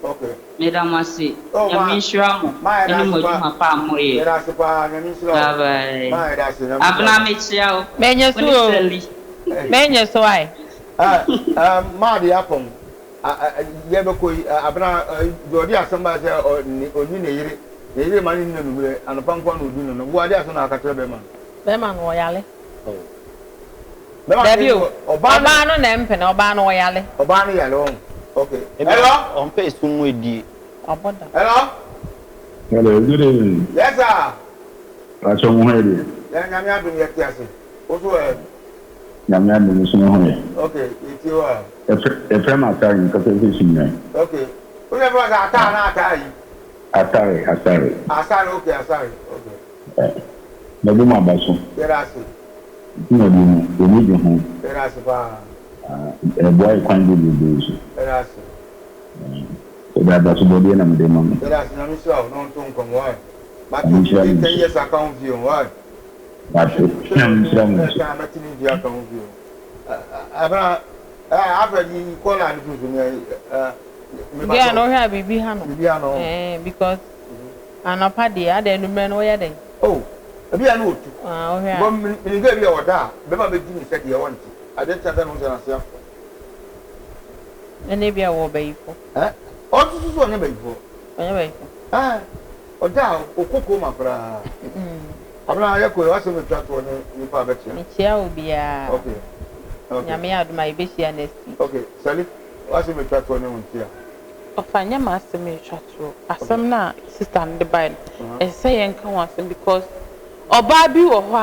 Meda mo ase. Nyame nhyira mo ɛne mo adwuma pa a moyɛ. Bye bye. Abena mekyea wo. Menya Wo so ne o. Sally. Menya so ae. Maa de apɔn yɛbɛkɔ yi abena deɛ ɔde asɛm ba sɛ ɔni ne yere ne yere ma ne nna nummerɛ anɔpa nko na ɔdi no no wo ade asɛm na aka kyerɛ bɛrima no. Bɛrima no ɔyale. Dabi o, ɔbaa no na ɛmpene, ɔbaa no ɔyale. Ɔbaa no yale wɔn. Okay. Hello. Ɔmpɛ esum mu edie. Wabɔ dam. Hello. Hello, good evening. Yes sir. Pacho mo ho yɛ deɛ? Yɛn Nyame adom yɛ te ase. Wo so ɛ? Nyame adom nso me ho yɛ. Okay, yɛtie wo a. Yɛfrɛ me Asare, mekasa firi Sunyani. Okay. Wo yɛfrɛ wo sɛ Ataa anaa Ataa yi? Asare, Asare. Asare, okay, Asare, okay. Eh, mɛbɔ mo aba so. Yɛda ase. Dwumadie no, yɛn ani gye ho. Yɛda ase paa. Ah, ɛboa yɛ kwan bebrebe so. Yɛda ase. Yɛde abasobɔdeɛ na mede ma mo. Yɛda ase, Nyame nhyira wo na ɔnto wo nkwa mu, wai. Mate Nyame nhyira mo obi 10 nso. years aka ho bio, wai. Mate, Nyame nhyira mo nso. Ɛka a mɛte ne mfie aka ho bio. Abena, Alfred yi kɔla no firi so ne Girl no wohwɛ a biribi ha no. Biribi ha no. Ɛɛ because anɔpa deɛ adɛn anummerɛ no woyɛ dɛn? Oh, ebi a na otu. Ah, wohwɛ a. Bɔ menim girl bi a ɔda a bɛma bɛdi ne sɛ deɛ ɔnte. Adeɛ kye ansa na wohu sɛ n'ase afɔ. Ɛna ebi a ɔwɔ bayifo. Ɛ ɔnso so ɔnyɛ bayifoɔ. Ɔnyɛ bayifo. Ɛɛ ɔda a ɔkɔ koma koraa. Abena yɛ kɔ yɛ w'asɛm atwa toɔ ne nipa a bɛkyea. Mekyea obiara. Okay. Okay. Nyame yɛ adom a yɛbɛhyia next week. Okay Sally w'asɛm atwa toɔ ne wo nkyea. Ɔfa nyɛ m'asɛm atwa toɔ. Asɛm no a sister no de bae no ɛsɛ sɛ yɛnka ho asɛm because ɔbaa bi wɔ hɔ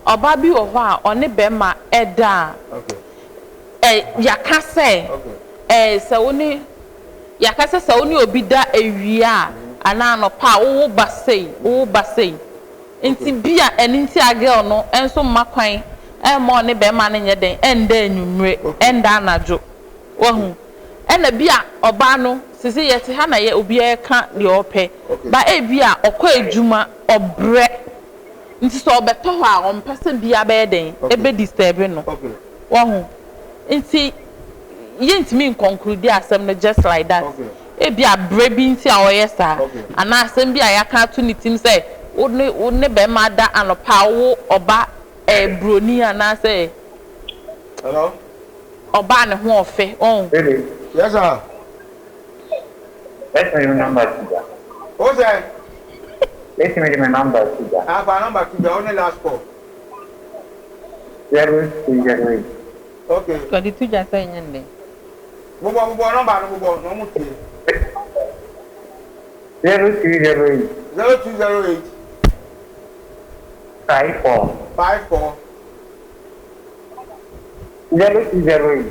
a ɔbaa bi wɔ hɔ a ɔne bɛrima ɛda a ɛ yɛaka sɛ ɛ sɛ wo ne Yɛaka sɛ sɛ wo ne obi da awia a anaa anɔpa a wowo ba sei, wowo ba sei. Nti bi a ɛno nti a girl no nso mma kwan mma ɔne barima no nyɛ dɛn ɛnda anwummere, ɛnda anadwo. Wahu? Ɛna bi a ɔbaa no, seesei yɛte ha na yɛ obiara reka deɛ ɔpɛ, but ebi a ɔkɔ adwuma, ɔbrɛ, nti sɛ ɔbɛtɔ hɔ a ɔmpɛ sɛ biara bɛyɛ dɛn ɛbɛ disturb no. Wahu? Nti yɛntumi nconclude asɛm no just like that. Ebia berɛ bi nti a ɔyɛ saa, anaa asɛm bi a yɛaka ato ne tirim sɛ wo ne wo ne barima da anɔpa a wowo ɔba ɛɛ buroni anaasɛ ɔba a ne ho ɔfɛ. Wahu? Really? Yes sir. Mɛtumi de me number to dwa. Wo sɛ? Mɛtumi de me number to dwa. Ah, fa number to dwa, wo ne last call. 0208. Okay. Ɔde to dwa sɛ ɛnyɛ nnɛ. Bobɔ bobɔ nɔmba no bobɔ na ɔmo tie. 0208. 0208. 54. 54. 0208.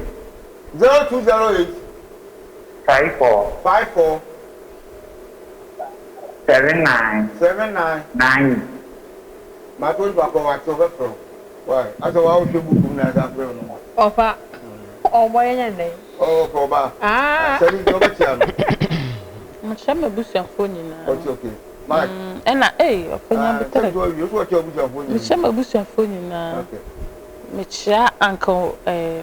0208. 54. 54. 79. 79. 9. Mato nipa kɔ wate ɔbɛfrɛ wo why asɛ wa wohwɛ book mu na asan frɛ wo no. Ɔfa ɔbɔ yɛ nyɛ ndɛn. Ɔfɛ ɔba Ah. sɛbi nti ɔbɛkyia no. Mekyia m'abusuafoɔ nyinaa. Ɔte okay Mike. Ɛna ei ɔfa nya Ah, boterɛ. sɛbi sɛ ɔwie so ɔkyia abusuafoɔ nyinaa. Mekyia m'abusuafoɔ nyinaa. Okay. Mekyia uncle eh,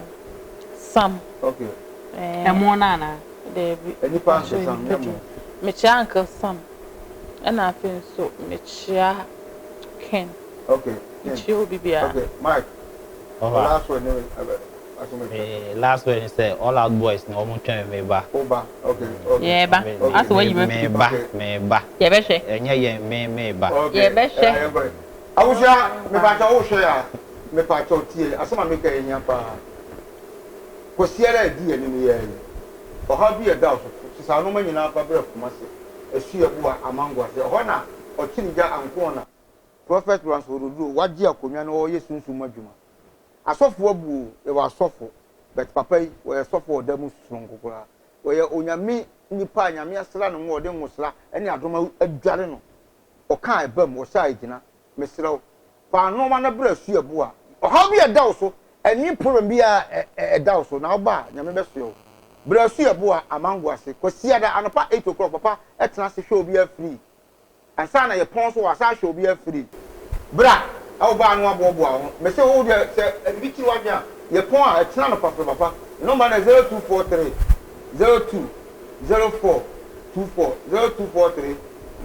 Sam. Okay. Eh, Ɛmo no anaa? Daabi. Nipa uncle Sam nyɛ mo. Mekyia uncle Sam. Ɛna afei nso mekyia Ken. Okay. Ken. Mekyia obi biara. Okay, Mike. Ɔba. Last word ne asɛm atwa. Me last word ne sɛ all out boys na wɔn twɛn me meba. Oba. Okay. Okay. Yɛɛba. Asɛ wayi Me wafiri. ba, me ba. Yɛbɛhwɛ. Ɛnyɛ yɛn me me ba. Okay. Yɛbɛhwɛ. Eh, yɛnkɔ. Abusua, mepakyɛ wo hwɛ a, mepakyɛ tie asɛm a meka yi hia paa. Kwasiara a ɛdi yɛn anim yi ara yi, ɔhaw bi a ɛda wo so, sesa nnoɔma nyinaa fa brɛ Kumasi. Asuaboa Amango ase. Ɛhɔ na ɔkyere gya anko na. Prophet Lawrence Oroduro wagye akonnwa na ɔreyɛ sunsum mu adwuma. Asɔfo abu o, yɛwɔ asɔfo but papa yi ɔyɛ sɔfo a ɔda mu soronko koraa. Ɔyɛ Onyame nipa a Nyame asra no ngo a ɔde ngosra ne adom adware no. Ɔka a ɛba mu, ɔhyɛ a egyina. Mesrɛ wo, fa nnoɔma no brɛ Asuaboa. Ɔhaw bi a ɛda wo so, ɛne problem bi a ɛda wo so, na woba a, Nyame bɛsoɛ wo. Brɛ Asuaboa, Amango ase, Kwasiada anɔpa eight o'clock, papa tena ase hwɛ obiara free. Ansa na yɛpɔn nso wɔasan ahwɛ obiara free. Bra na wo baa no aboaboa wo ho. Mese wo deɛ sɛ biribi kyere w'adwene a, yɛpɔn a, ɛkyena anɔpa frɛ papa. Ne nɔmba no yɛ 0243 02 04 24, 0243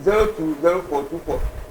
02 04 24.